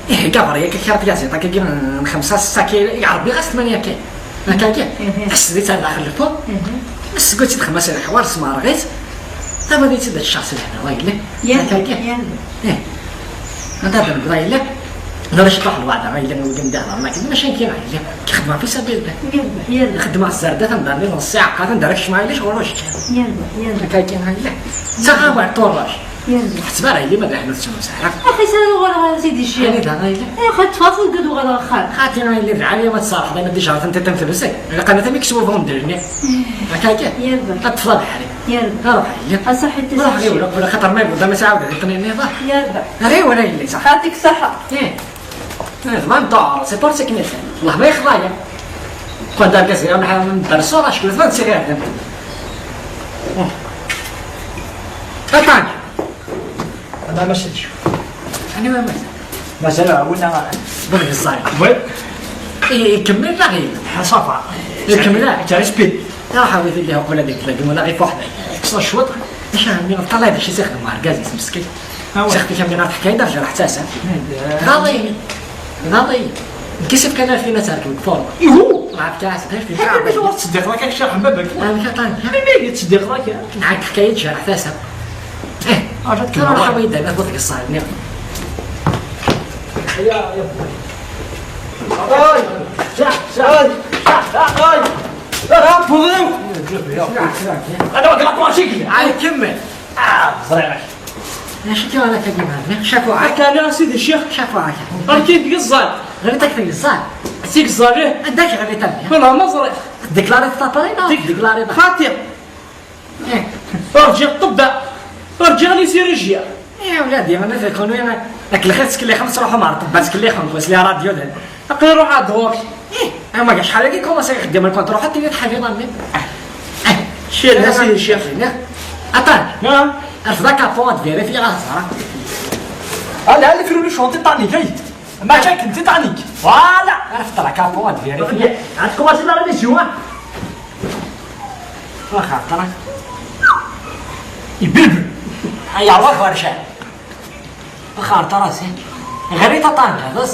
Ih, gaber yak kra tyaziḍt akkagi n xemsa, setta kilo, i ɛrebbi ɣas tmanya kilo. Akkagi. Ass-d i tt-ar daxel lfur. Ass-d i tt-id xemmas i leḥwar, smeɣreɣ-itt. Tama di tt-id ad tecceɣ s lehna, wa yelli. Akkagi. Anta d-nebḍa yelli. Nara ciṭuḥ lweɛda, yelli, wigi n dehḍer, ma kien, mačči nekki, yelli. Xedmeɣ fi sabil. Xedmeɣ zzerdat, anda rniɣ ssiɛqa, anda ara kecmeɣ, yelli, ɣur-ur ječčan. Akkagi, yelli. Ttaɣ awer ṭurrac. Ḥseb ara yelli ma d aḥnu tettnus ara. Axi s ara uɣaleɣ ara s-id-icciɣ. Anida, a yelli? Axi ṭṭfeɣ-t deg ad uɣaleɣ axxam. Xaṭi, a yelli, d lɛali ma tesserḥeḍ, ma d-ijerten tiṭ am tebzeg. Ilaq ad naf amek s wubɣu n ddren-nni. Akkagi. Ad ṭṭfeɣ abeḥri. Ruḥ, a yelli. Ruḥ, ɣiwel, ɣiwel, xaṭer ma yewweḍ, ma s-ɛawdeɣ tiṭ-nni-nniḍen. Ɣiwel, a yelli, ṣaḥ. Yɛṭik ṣṣeḥḥa. Ih. Eh, vraiment, c'est pour ça que nous sommes. Wallah, ma yexḍa-yi. Quand d'argaz, on a un perso, là, je peux faire, c'est rien. Attends. Ana mačči d ccu. Aniwa mazal? Mazal ɛawin-aɣ. Bɣi ẓẓay. Oui. I-, ikemmel neɣ yella? Ḥaṣafa. Ikemmel, ah? Ǧari speed. Ruḥ awi-t-id uqbel ad itlagem wala ɣif weḥd-k. Kkseɣ cwiṭ. Acu ɛemmi, ṭṭalay d acu i s-ixdem urgaz-is meskin. Awa. Sixef-ik a mmi ɣer teḥkayi-d ar jreḥ-tt-asen. Ɣaḍi. Ɣaḍi. Nekk i s-ifkan alfin ad terkeb deg forma. Ihu! Ɣef kkɛas d alfin. Ḥaca ur tettseddiqeḍ akka kečč a baba-k. Amek a Ṭanka? Melmi i tettseddiqeḍ akka? Nɛak teḥkayi-d jreḥ-tt-asen. Eh, ṛuḥ awi-d alat bu tgeṣṣar-nni. Ay, ay, ay. Ay, ay, ay. Ay, ay, ay. Ay, ay, ay. Ay, ay, ay. Ay, kemmel. Ah, ẓriɣ. Acu-k ara tagi, mɛemmi? Cafuɛa. Akka, a sidi ccix. Cafuɛa. Akken tgeẓẓal. Ɣer tak tgeẓẓal. Tgeẓẓal, ih. Anda-k ɣer itabbi? Wala ma ẓriɣ. Tdeklariḍ tapari neɣ ur tdeklariḍ? Xaṭi. Eh. Ur ǧǧiɣ ṭṭebba. Ur ǧǧiɣ les chirurgiens. Eh, a wladi, ma tkunwi, ak lxir ttkellixem, tṛuḥem ar ṭṭebba ttkellixem, wis li radyu d. Aql-i ruḥeɣ-d ɣur-k. Ih, ama acḥal-agi kumaṣi ixeddem lkont, ruḥ ad tiliḍ ḥafiḍ a mmi. Cir, a sidi ccix. Aṭan. Naɛam. Rfed akapu ad vérifier ad ẓreɣ. Ala, ala, frulu cɣel Titanic, ay. Mačči akken Titanic. Voilà. Rfed akapu ad vérifier. Ad tkumaṣi la révision, ah. Axaṭer. Ibilbel. Ay, awa, xercan. Axaṭer, a si. Ɣer-it a Ṭanja, d as.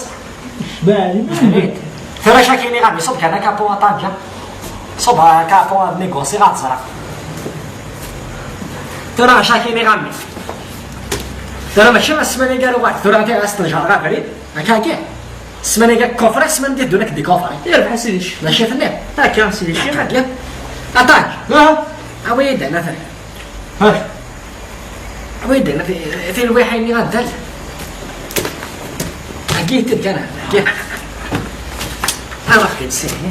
Tura acu akken i ɣam iṣubb kan akapu a Ṭanja. Ṣubb akapu ad négocier ad ẓreɣ. Tura acu akken i ɣam. Tura mačči ssmana i gar uɣal. Tura anta as tenjeṛ ɣer abrid. Akkagi. Ssmana i gar kufri, ssmana di ddunit di kufri. Yerbeḥ a sidi ccix. Mačči tenniḍ. Akka a sidi ccix. Akkagi. A Ṭanja. Awi-yi-d anafri. Awi-d anafri. Tilwiḥin-nni ad dal. Agi-t-id kan, agi. Aruḥ-t-id sini.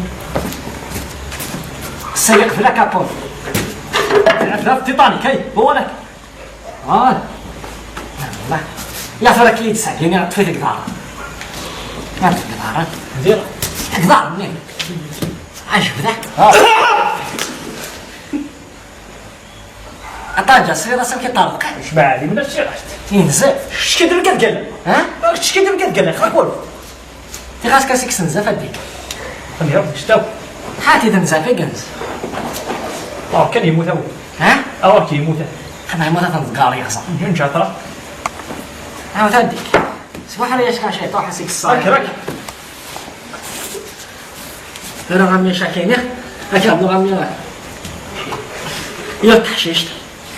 Sani qbel akapu. Tɛedda Titanic, ay, voilà. Voilà. Ya tura ki-yi-d-sɛeddini ṭṭef-it deg iḍarren. Ma deg iḍarren. Deg iḍarren-nni. Ajebda. Aṭaǧa, sliḍ-as amek i ṭṭerḍqen? Jmaɛli, mla siɣast. Inzef. Kečč kidem kad gala. Ha? Kečč kidem kad gala, xaqul. Tiɣas kas iksen zaf addik. Xemya, istaw. Ḥati d nzaf i yenz. Awa kan yemmut awal. Ha? Awa kan yemmut. Xemya yemmut ad t-nḍegger yeɣẓa. Nǧaṭra. Awa addik. Swaḥ ara yacka cayṭuḥ as ikṣar. Akrak. Tura ɣami cakini, akka bnu ɣami. Yiwet teḥcict,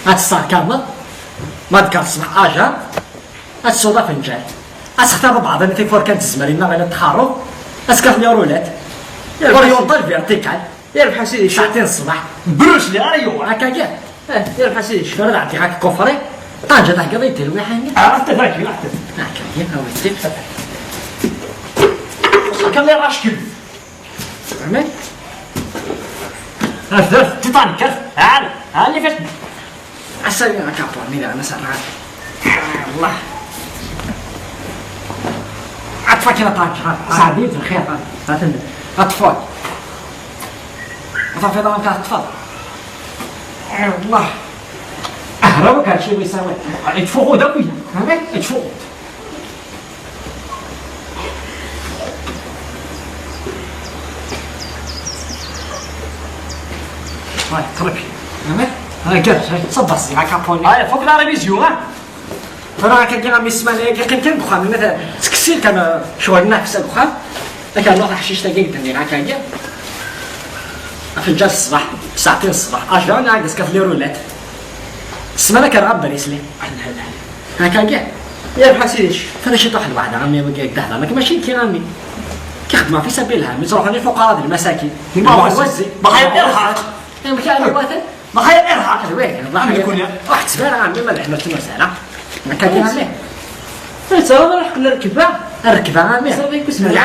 ad tesserkameḍ, ma d-kker ṣṣbeḥ aja, ad tessuḍ afenǧal. Ad textareḍ baɛḍ n tifurkan tezmer inna ɣila txarruḍ, ad tkateḍ yarulat. Oriental vertical. Yerbeḥ a sidi. Saɛtin ṣṣbeḥ. Bruce Lee ara yuɣal. Akka kan. Eh, yerbeḥ a sidi. Tura ad ɛeddiɣ akka kufri. Ṭaǧa theggaḍ-iyi-d tilwiḥin. Ɛreḍ tafaki, ɛreḍ. Akka kan, a wi tif. Kan yerɣa ackel. Fehmet? Art, art, Titanic, art. Ɛal, ɛal, li fat. Ass-a, akka apurni daɣen, ass-a, Allah. Aṭṭef akin a Ṭaǧa, ha. Saɛdi, lxir, ha. Ha-t-an. Aṭṭef-it. Ad tafeḍ amek ara teṭṭfeḍ. Allah. Ahraw akk ar ciwi sawal. Yettfuɣu d akk iya. Amek? Yettfuɣu. Ay, qrib. Amek? Ay, gel, ay, ttṣabber zi, akka poni. Ay, fuk la révision, ha? Tura akka giɣ am isman, ay, yeqqim kan deg uxxam, مثلا, ttekkes-it kan, eh, ccɣel-nneɣ deg uxxam. Akka nruḥ taḥcict-agi deg ddnir, akka giɣ. Afenǧal ṣṣbeḥ, saɛtin ṣṣbeḥ. Ajlan, ɛad as-kaf les roulettes. Ssmana kan ɣer Brisli. Akka giɣ. Yerbeḥ a sidi. Tura ciṭuḥ lwaḥda, a mmi, wagi d-hḍer. Nekk mačči nekki, a mmi. Ki xedmeɣ fi sabil ha, mi ttruḥun ifuqara d lmasakin. Di ma wazzi. Bɣa irḥaq. Amek ara iwaten? Bɣa irḥaq. Ad win, ad win. Amek kun ya? Ur ḥetteb ara, a mmi, ma d aḥna ttnus ara. Akka kan, a mmi. Ur yettara ara ḥeqq n rrekba. Rrekba, a mmi. Sabi kus mala.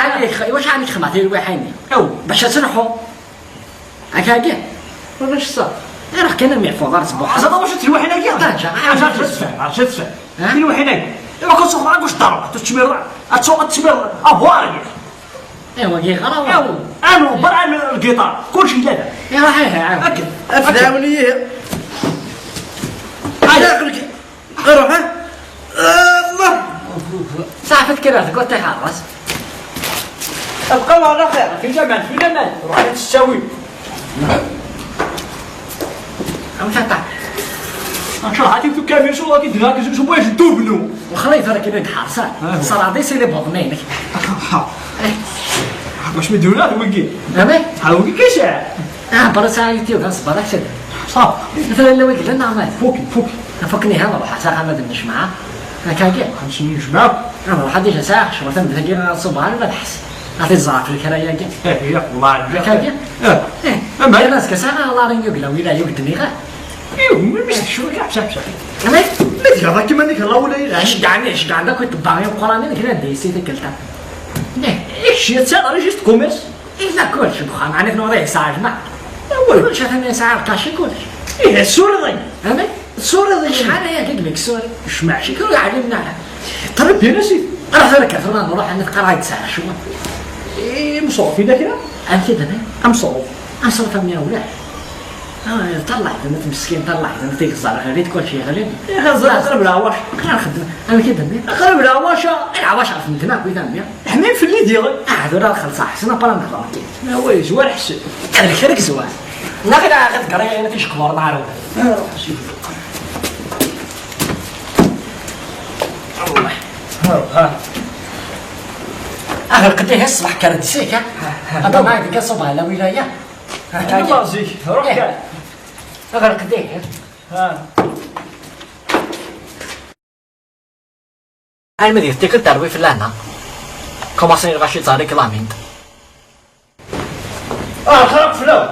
Iwacu ɛni xedmeɣ tilwiḥin-nni? Aw. Bac ad telḥu. Akka kan. Ulac ṣṣeḥ. Ruḥ kan, a mmi, ḥfuḍ ar tzebbuḥ. Ẓer wacu tilwiḥin-agi? Ṭaǧa, ṭaǧa, ṭaǧa, ṭaǧa. Ha? Tilwiḥin-agi. Iwa kan suxeḍ, aguc ḍarba, tu tcmir, ad tuɣ, ad tcmir, avoir. Iwa, giɣ ara. Iwa, anu, bar anu lgiṭar, kulci yella da. Iwa, ha, ha, ha. Akken. Afdawen-iyi. Ay. Daxel ki. Ruḥ, ha? Allah. Saɛfet kra, tgul tixerras. Abqa ala xir. Fi laman, fi laman. Ruḥ ad tessawi. Am tata. Acu, ɣati tu kamil, su ɣati dina, ki su, su, bwaj dubnu. Xlif ara kini d-ḥarsan. Ah. Ṣaraḍ-is ili buḍni-inek. Bac mi d-ula, wigi. Amek? Ha, wigi kisa. Ah, برا ساعة يوتيوب، ها، صبر، أكسد. صافي. مثلًا لو يقول لنا عمال. فوكي، فوكي. فكني هذا روح، ساعة ما بدنا نجمعها. هكا كيف؟ خمسين جمعة. أنا روح هذه ساعة، شو مثلًا بتجي أنا الصبح، أنا بلحس. أعطي الزعف الكراية كيف؟ إيه، إيه، والله عندك. هكا كيف؟ إيه. إيه. أما الناس كساعة، الله رين يقول، ولا يقدم يغا. إيه، مش شو كيف شاف شاف. أنا؟ ما تقدر كمان إنك الله ولا إله. إيش قاعد، إيش قاعد، كنت بعمل قرآن، إنك لا ديسي ذيك التام. إيه. إيش يتصير، أنا جيست كوميس. إلا كلش بخام، عرفنا وضعي ساعة جماعة. أول كلش هذا ساعة الكاشي كلش. إيه، السوري ضي. أنا؟ السوري ضي. شحال هي كيك ميك سوري؟ شمع. شكون اللي علمنا؟ طلب بينا سي. راه هذا كثر، نروح عند قراية ساعة شو؟ إيه، مصوف إذا كده؟ أم كده أنا؟ أم صوف. أم صوف أم يا ولا؟ آه، طلع، أنت مسكين، طلع، أنت تيغزر، غير كل شيء غالي. إيه، غزر، غزر بلا واش. أنا نخدم. أم كده أنا؟ غزر بلا واش. العواش عرف من دماغ وإذا ميا. حميم في اللي ديغل. آه، هذول الخلصة، حسنا بلا نهضر كيف. لا، وي، زوار حسن. هذا الخير زوار. لا، غير، غير قرية، أنا تيش كبار، ما عرفت. آه، روح، شوف. الله. ها، ها. أغلق ديه الصبح كردسيك، ها؟ ها، ها. هذا ما عندك صبح، لا ولاية. ها، أنا كاكي. مازيك، روح إيه. كاك. أغلق ديه. ها. Alma d tikkelt terwi fell-aneɣ. Commencer lɣaci d taréclamint. Ah, xraq fell-aw.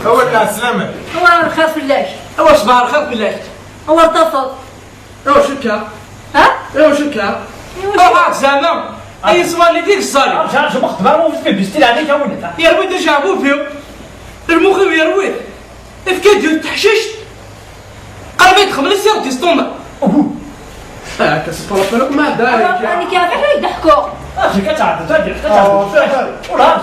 Awal n ɛeslama. Awal xir fell-ak. Awal ṣbeḥ xir fell-ak. Awal tafeḍ. Awa cukka. Ha? Awa cukka. Awa zama. Ay ṣṣwali dik ṣṣali. Yerwi-d ajeɛbub-iw. Lmux-iw yerwi-t. Efk-d yiwet teḥcict. Qrib ay d-xemla siɣ d-isṭumma. Uhu. Ah, ka sṭumma, ma da. Nekk yeɛfiɣ ad d-ḥkuɣ. Ah, ka tɛedda, ka tɛedda. Ur ɛad.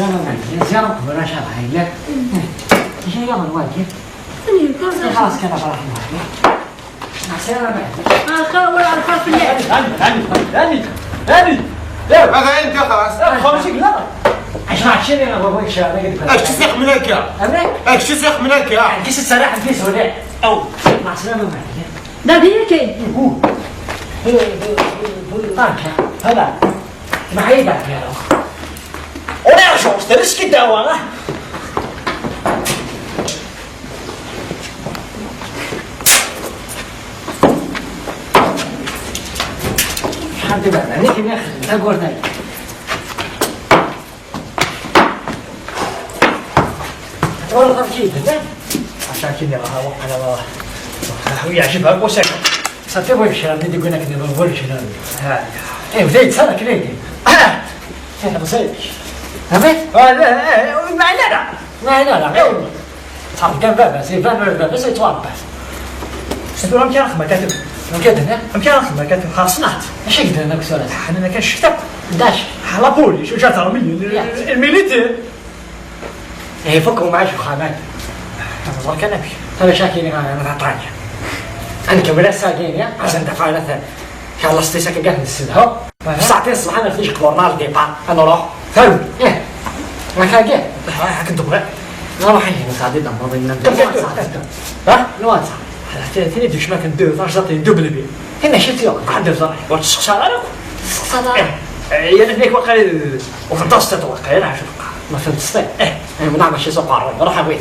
Ɛeslama, Mɛellem. Ziyaṛa n qbur, acu ara yella? Ihi, yaḍen wagi. Xas kan afraḥ n Mɛellem. Ɛeslama, Mɛellem. Lxir, ur ɛerfa fell-ak. Ani, ani, ani, ani, ani. Hada ayen kan xalas. Xalas, illa. Acu mačči d baba-k, acu ara yexdem? Acu i s-ixeddmen akka? Amek? Acu i s-ixeddmen akka? Ɛeddi s ttaraḥ n tizuli. Aw. Ɛeslama, Mɛellem. Dagi yakan. Hu. Hu, hu, hu, hu. Anka, hala. Maḥi da kero. Ur iɛjeb, ur s-terri s kidawa. Ḥadd iberdan i kem-ixedmen tawwurt-agi. Twalaḍ amek i d-nnan? Acu akken i ɣer waqila ur yeɛjib ara wass-agi. Ṣafi bu yecra mi d-iggin akken iḍul bu yecra. Eh, bda yettarra akken aydi. Eh, ɣeẓik. Amek? Ah, la, eh, ur yeɛni ara. Ur yeɛni ara. Ttɛeḍgan baba-s, iban ur d baba-s, yettwaṛebba. Tura amek ara nxemmem akka tura? Amek ad d-nniɣ? Amek ara nxemmem akka tura? Xerṣen-aɣ-d. Acu i k-d-nnan akk tura? Ḥnan akka ccek akk. D acu? Ah, la police, u jandarmiyin, eh, militaire. Eh, fuk umɛac uxxam-agi. Ẓer kan amek. Tura acu akken i ɣ-, ɣ-, ɣ-, ṭṭanya. Ad nkemmel ass-agi-ni, ad sen-d-afeɣ ala ta-, Xelleṣ-t akka kan nessedha. Aha. F ssaɛtin ṣṣbeḥ ad nefti jekbur nar départ. Ad nruḥ. Tawi. Eh. Ɣef wagi. Ah, akken tebɣiḍ. Nruḥ ihi, nesɛeddi-d amaḍi-nni. Tebɣiḍ. Ha? Nwa ta. Ala, tin, tin i d-yecma kan deux, taɣect tin double bi. Tin mačči d tiɣ. Ah, deux, ur tessexṣar ara akk. Tessexṣar ara. Eh, eh, yal akken waqil, ur tenṭeṣ tiṭ waqil, acu teqqar? Ma fhemteḍ. Eh. Eh, mneɛ mačči s uqerru, ruḥ a wi.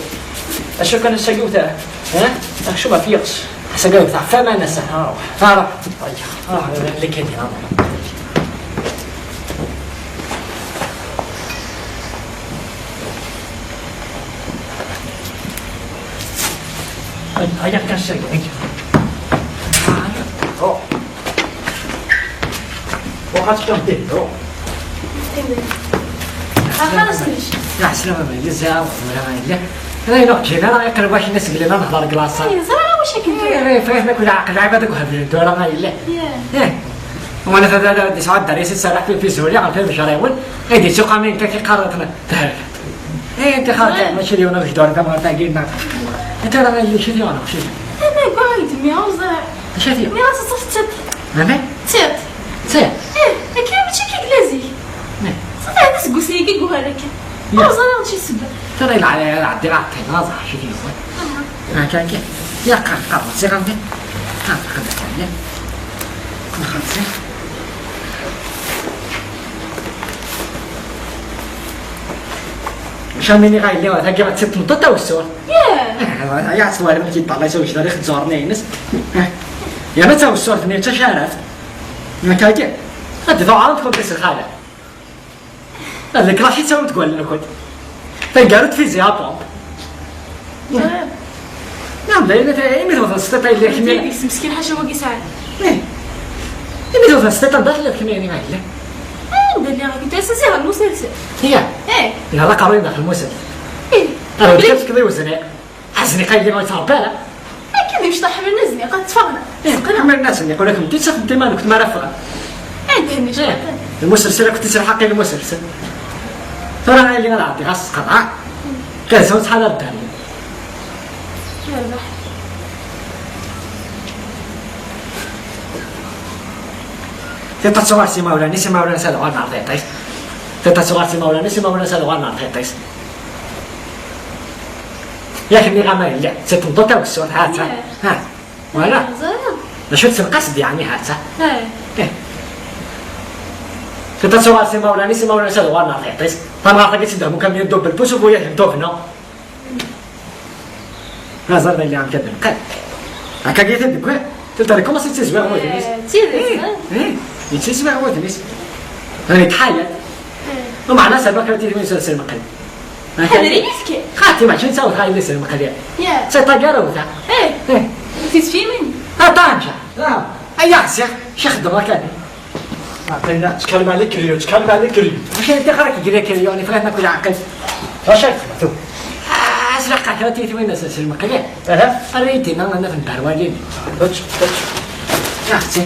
Acu kan ass-agi wta? Eh? Acu ma fiɣs? Ass-agi wta, fama nasa. Ah, ruḥ. Ah, ruḥ. Ay, ah, li kedi, ah. Ay, ay, kan ass-agi, ay. Ah, oh. Ruḥ ad teččeḍ deg ddru. Xalas, ulac. Ɛeslama, ma yella ziɣ wala ma yella. Ala, yella ur ǧǧin ara, iqreb wakken aseglan ad nehḍer deg laṣel. Ay, ẓriɣ wac akken. Eh, eh, fahmeɣ kul ɛaqel lɛibad akk heblen tura ma yella. Yeah. Eh. Wala fada la, di sɛad dar yasi serraḥ fi, fi zuli, ɣer fi mejriwen. Eh, di suq amin kan iqarr tna, tehel. Eh, inti xarǧa, mačči d yiwen ad k-d-ur tamɣart-agi, neɣ? Inti ara yili kif yeɣleq, kif? Ana gwa i d-nniɣ, ur ẓriɣ. Acu ad t-yeɣ? Nniɣ-as ad taf tiṭ. Nani? Tiṭ. Tiṭ? Eh, akka mačči akka yella zik. Ne. Ṣafi, hada seg usayagi i yuɣal akka. Ya. Ur ẓriɣ d acu ssebba. Tura yella ɛeddi ɣer ṭṭin, ma ẓer acu i t-yewwan. Aha. Akka, akka. Ya, qqar, qqar, ziɣ am din. Ha, qqar, qqar, ya. Qqar, qqar. Camini ɣa yelli, tagi ɣa tt-tmeṭṭut tawessurt. Yah! Aya ttwarem ki ṭṭalay s wejda rix tẓurni-ines. Yerna tawessurt-nni d tacarat. Nekk agi. Ad d-tuɣaleḍ tkun tiselxala. Ad deg laxi ttawent deg wallen-nkent. Taneggarut tizi apond. Nɛam, d ayen ata, imi tewwḍen s tiṭ ay lliɣ kemmi. Deg-s meskin ḥaca wagi sɛan. Eh. Imi tewwḍen s tiṭ anda telliḍ kemmi, yani, ma yella. Anda lliɣ akked Asa ziɣ lmusalsel. Iya. Eh. Yella aqerruy daxel lmusalsel. Eh. Rewd kan tekkiḍ i wezniq. Azniq ay lliɣ ur yettṛebbi ara. Akken imecṭaḥ ḥemmlen azniq, ad ttfaɣen. Eh, ḥemmlen azniq, ula kemm d-tettafemt iman-nkent mi ara ffɣen. Anda henni cwiṭ. Lmusalsel akked tettlaḥaqin lmusalsel. Tura ay lliɣ ad ɛeddiɣ ass qeḍɛa. Kazan ttḥadar dderya. Yerbeḥ. Tiṭ ad tuɣal s imawlan-is, imawlan-is ad uɣalen ar tiṭ-is. Tiṭ ad tuɣal s imawlan-is, imawlan-is ad uɣalen ar tiṭ-is. Yak nniɣ-am a yelli, d tiṭ n ṭuṭa wessur, ha-tt-a. Ha. Voilà. D acu d-tenqas-d yeɛni ha-tt-a? Eh. Tiṭ ad tuɣal s imawlan-is, imawlan-is ad uɣalen ar tiṭ-is. Tamɣart-agi tt-id-hmu kamyun double pouce u bu-yah n tugna. Aẓar d ayen ɛam kan d lqal. Akka gita deg wa, telt rekomansi yettizwiɣ wudem-is. Eh, d tidet, eh, eh, yettizwiɣ wudem-is. Ani tḥayat. Eh. Umeɛna serba kra tidi win s lmeqli. Ḥader yefki. Xati mačči netta wet ɣayli s lmeqli. Ya. Sa tagara wta. Eh. Eh. Tisfimin. Aṭanja. Ay aɣsiɣ, xedmeɣ kan. Aql-aɣ nettkallem ɛla Kelyun, nettkallem ɛla Kelyun. Acu n tixer-ik gri Kelyun, ifrat akk leɛqel. Acu ara txedmeḍ? Ah, aslaqqa kra tiyitwin s lmeqli. Aha. Err-iyi-d dinna, ad naf nberwalin. Ečč, ečč. Ah, ti.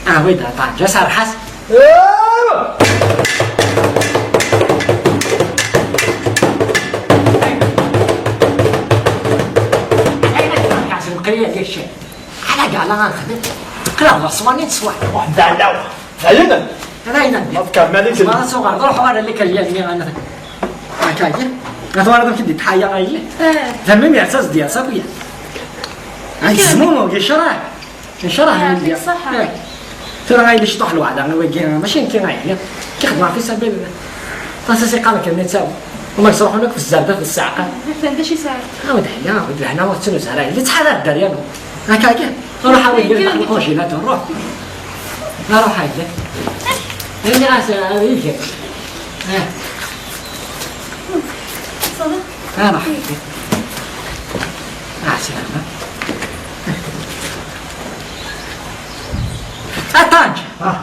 Ah, oui, da, da, ja, sarḥas. Ewa! Ala gala ad nexdem. Qrib d ṣṣwani n ṣṣwaḥ. Waḥed ala. Fayda. Ala ina. Ma tkamel i. Ma suɣer, ruḥ ɣer lli kan yal mi ana. Akagi. Atwara d kidi tḥaya ayi. Eh. Tamim yersa zdi yersa kuya. Ay zmumug yecrah. Yecrah. Yeɛṭik ṣṣeḥḥa. Eh. Tura ay d cṭuḥ lweɛda i wagi, mačči nekki ay. Kixdem fi sabil. Ṭas-as iqam kan netta. Uma yesruḥ nekk f zzerdat d ssaɛqa. Atan d acu yesɛa? Awd hya, awd lehna, ur tettnuz ara. Yella ttḥadar dderya-nu. Akka kan. Ruḥ awi-d lqajilat, ruḥ. Ruḥ ay. Ini-as, eh, ad yeg. Eh. Ruḥ. Ah, sɛama. Aṭaj! Ah.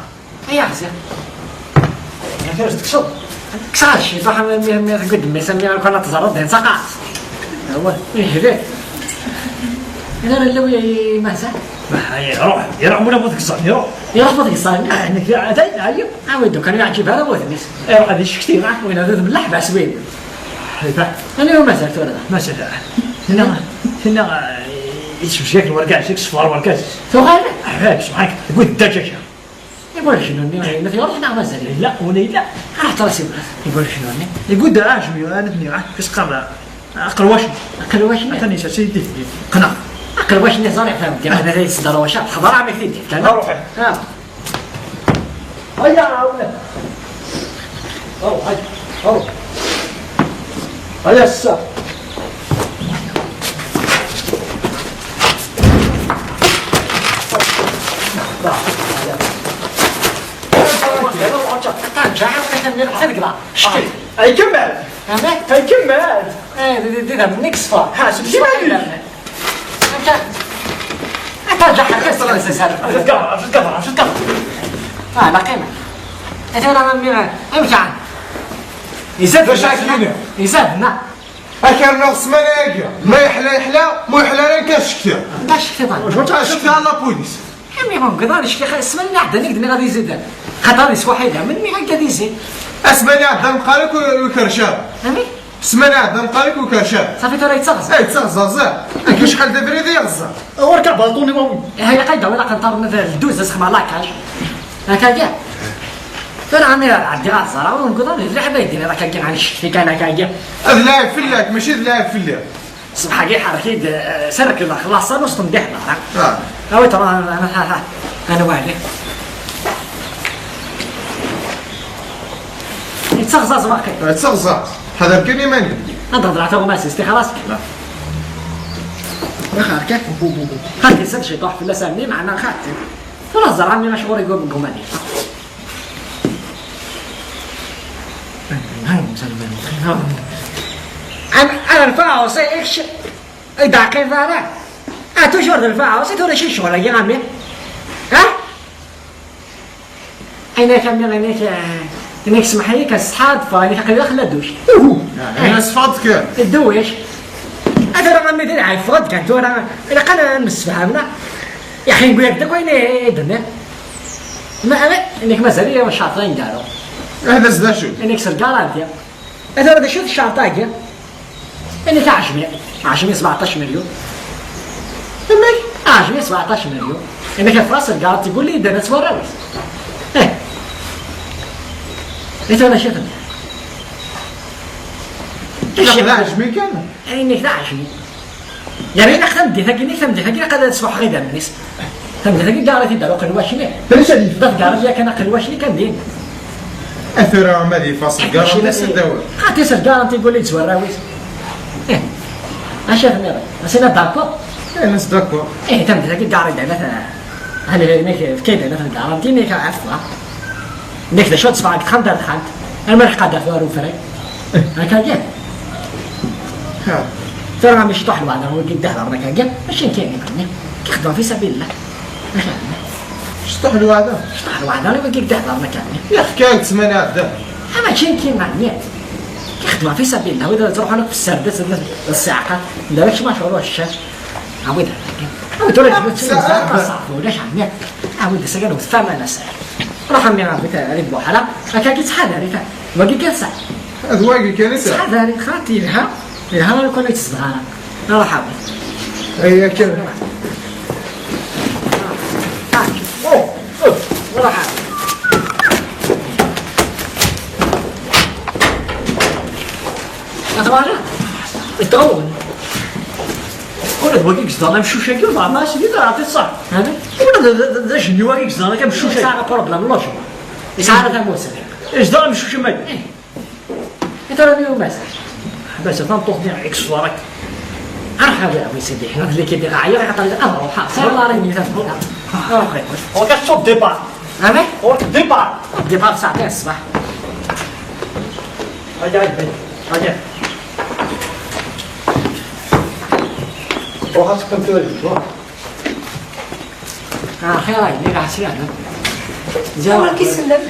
Ay aɛziq. Amek ara tekseḍ? Kkseɣ ciṭuḥ, mi, mi, mi tgud mmi-s, mi ara kun ad teẓreḍ din saqaɛet. Awa. Ihdi. Ina rella wi mazal. Iruḥ, iruḥ wala bu tgeẓẓan, iruḥ. Iruḥ bu tgeẓẓan. Ah, nekk dayen, ɛyiɣ. Awi-d, kan yeɛǧib ara wudem-is. Iruḥ ad icekti. Win ad d-mleḥ, bas win. Iba. Ani ur mazal tura da? Mazal. Tinna, tinna, eh, yettmejjak lwergaz, yettṣeffer wergaz. Tuɣal? Ah, subḥanak, tgud ddaǧaǧa. Ibarek-nni, ma t-yuɣ neɣ mazal? Yella, wala yella? Ah, ṭṭras yebɣa. Ibarek-nni. Yeggudd aɛjmi, ah, nutni, ah, kis qerra. Aqerwac-nni. Aqerwac-nni? Atan yesers-iyi-d. Qneɣ. Aqerwac-nni ẓriɣ fehmeɣ. Ah. Atan yessedder waca. Tḥeḍr ɛemmi-k tiddi. Ah, ruḥ. Ah. Aya, awla. Ruḥ, aya. Ruḥ. Aya, ssa. Ay, kemmel! Ay, kemmel! Eh, d, d, d, d, nnig ṣṣfa. Ha, seg iman-ik. Akka. Akka, ǧaḥ, akka, s, s, s, s. Amcit kafar, amcit kafar, amcit kafar. Ah, la qima. Ata la mi, amcit. Izad. D acu ara k-yini? Izad, na. Akal-nneɣ ssmana-agi, ma yeḥla yeḥla, ma ur yeḥla ara nekk ad cektiɣ. Ad cektiɣ, ad cektiɣ ɣer la police. Ami ɣungeḍ ar cektiɣ, ssmana iɛeddan i k-d-nniɣ ad izid. Xaṭer ad isfuḥ idammen, mi akka ad izid. Ssmana iɛeddan meqqar akk ur, ur ikerrec ara. Ami? Ssmana iɛeddan meqqar akk ur ikerrec ara. Safi tura yettaɣza. Eh, yettaɣza, ẓer. Akka acḥal d abrid i yeɣza. Ɣur-k abaṭuni wawi. Eh, ilaq ad d-tawiḍ aqenṭar-nni d lduz, asexma lakaj. Akka-agi. Tura ɛni ɛeddiɣ ad ẓreɣ, ur newweḍ ara d lɛib ay d-tiniḍ akka-agi, ɛni ccekti kan akka-agi? D lɛib fell-ak, mačči d lɛib fell-i. Ṣṣbeḥ-agi ḥerrek-iyi-d, eh, serrek lexlaṣ-a, ur s-tendiḥ ara. Ah. Awi tura, ha, ha, ha. Ad nwali. Yettaɣzaẓ waqil. Yettaɣzaẓ. Ḥader kan iman-ik. Ad d-hedreɣ taɣmas-is, tixer-as. La. Axir kan. Xaṭi, zad ciṭuḥ fell-as, a mmi, meɛna xaṭi. Tura ẓer, a mmi, acuɣer i yugum deg umani. Am, am, rfaɛ uṣi-k, ur d-ɛqileḍ ara. Ah, toujours d lfaɛa, c'est tura ci ccɣel-agi, a mmi? Ha? Ɛinek, a mmi, ɛinek, eh, ɛinek, smeḥ-iyi kan, ṣṣeḥa ad ffɣeɣ, ɛinek, aql-i daxel la douche. Uhu! Ɛni sfeḍ kan? Ddewwec. A tura, a mmi, d lɛib, ffɣeɣ-d kan tura, ilaq ad nemsefham, neɣ? Yaxi, newwi-yak-d akk ayen i d-nniɣ. Ma, a mmi, ɛinek, mazal-iyi ccerṭ-a i n-d-aruɣ. Hḍer s d acu? Ɛinek, s lgaranti. Ata d acu d ccerṭ-agi? Ini-k aɛejmi, aɛejmi sebɛeṭṭac milyon. Ini-k aɛejmi sebɛeṭṭac milyon. Ini-k afras lgaranti, yegulli yeddan s warraw-is. Eh. Ata d acu tenniḍ? Ilaq d aɛejmi kan. Ini-k d aɛejmi. Yerna ilaq tameddit-agi, tameddit-agi ilaq ad sfuḥeɣ idammen-is. Tameddit-agi, gaṛi-t-id ar uqelwac-nni. Ansa d-yeffeɣ? D gaṛi-t yakan aqelwac-nni kan din. A tura ma d-yeffeɣ s lgaṛanti, s ddawla. Xaṭi s lgaṛanti, yegulli-d s warraw-is. Eh, acu tenniḍ? Asina d'accord? Eh, nas d'accord. Eh, tameddit-agi, gaṛi-d ala ta-, ala, nek, efk-iyi-d ala ta lgaṛanti, nek, ɛefwa. Nek d acu ad sfeɣ deg texxamt ar texxamt. Arma lḥeq ad d-afeɣ ar ufrag. Akka kan. Ha. Tura mi ciṭuḥ lweɛda, wagi d-hḍren akka kan. Mačči nekk i iɛni. Kixdem fi sabillah. Mačči ɛni. Ciṭuḥ lweɛda? Ciṭuḥ lweɛda, wagi d-hḍren akka kan. Yaxk-ak ttmani ɛeddan. Ha, mačči nekk i iɛni. Kixdem fi sabillah, wid ad ttruḥun akk f sserdest d, d ssiɛqa. Nda akk cmac ur ccaf. Awid akka kan. Awid tura d-, d-, d-, ulac ɛni. Awid d-, sagan wet faman asar. Ruḥ a mmi, a mmi, ta-, a di Buḥara, akka ki ttḥadar, i ta-, wagi kan sɛa. D wagi kan i sɛa. Ttḥadar, xaṭi, yelha, yelha, ur ken-yettezdeɣ ara. Ruḥ a mmi. Ay, akka. Oh, oh, ruḥ a mmi. Ma twalaḍ? Iṭṭawen. Ula d wagi i yezdeɣ amcuc-agi, ur neɛma asmi d aɛṭi ṣṣeḥ. Ula d, d, d, d ajenni wagi i yezdeɣ akka amcuc-agi. Yesɛa problème n logement. Yesɛa ara tamussni. Yezdeɣ amcuc am wagi. Eh. I tura mi umas? Ḥbas, tameṭṭut-nni i yesfeḍ akk. Arḥa, a wi sidi, ḥna d liki diɣ ɛyiɣ, axaṭer ad ruḥeɣ. Sɛiɣ la réunion tameddit. Ruḥ. Ɣur-k acu départ. Amek? Ɣur-k départ. Départ saɛtin ṣṣbeḥ. Agi, agi, agi. Ruḥ ad teqqim tura, ruḥ. Ah, xir, ay, lliɣ ɛsiya, ha? Ziɣ. Ur k-isellem.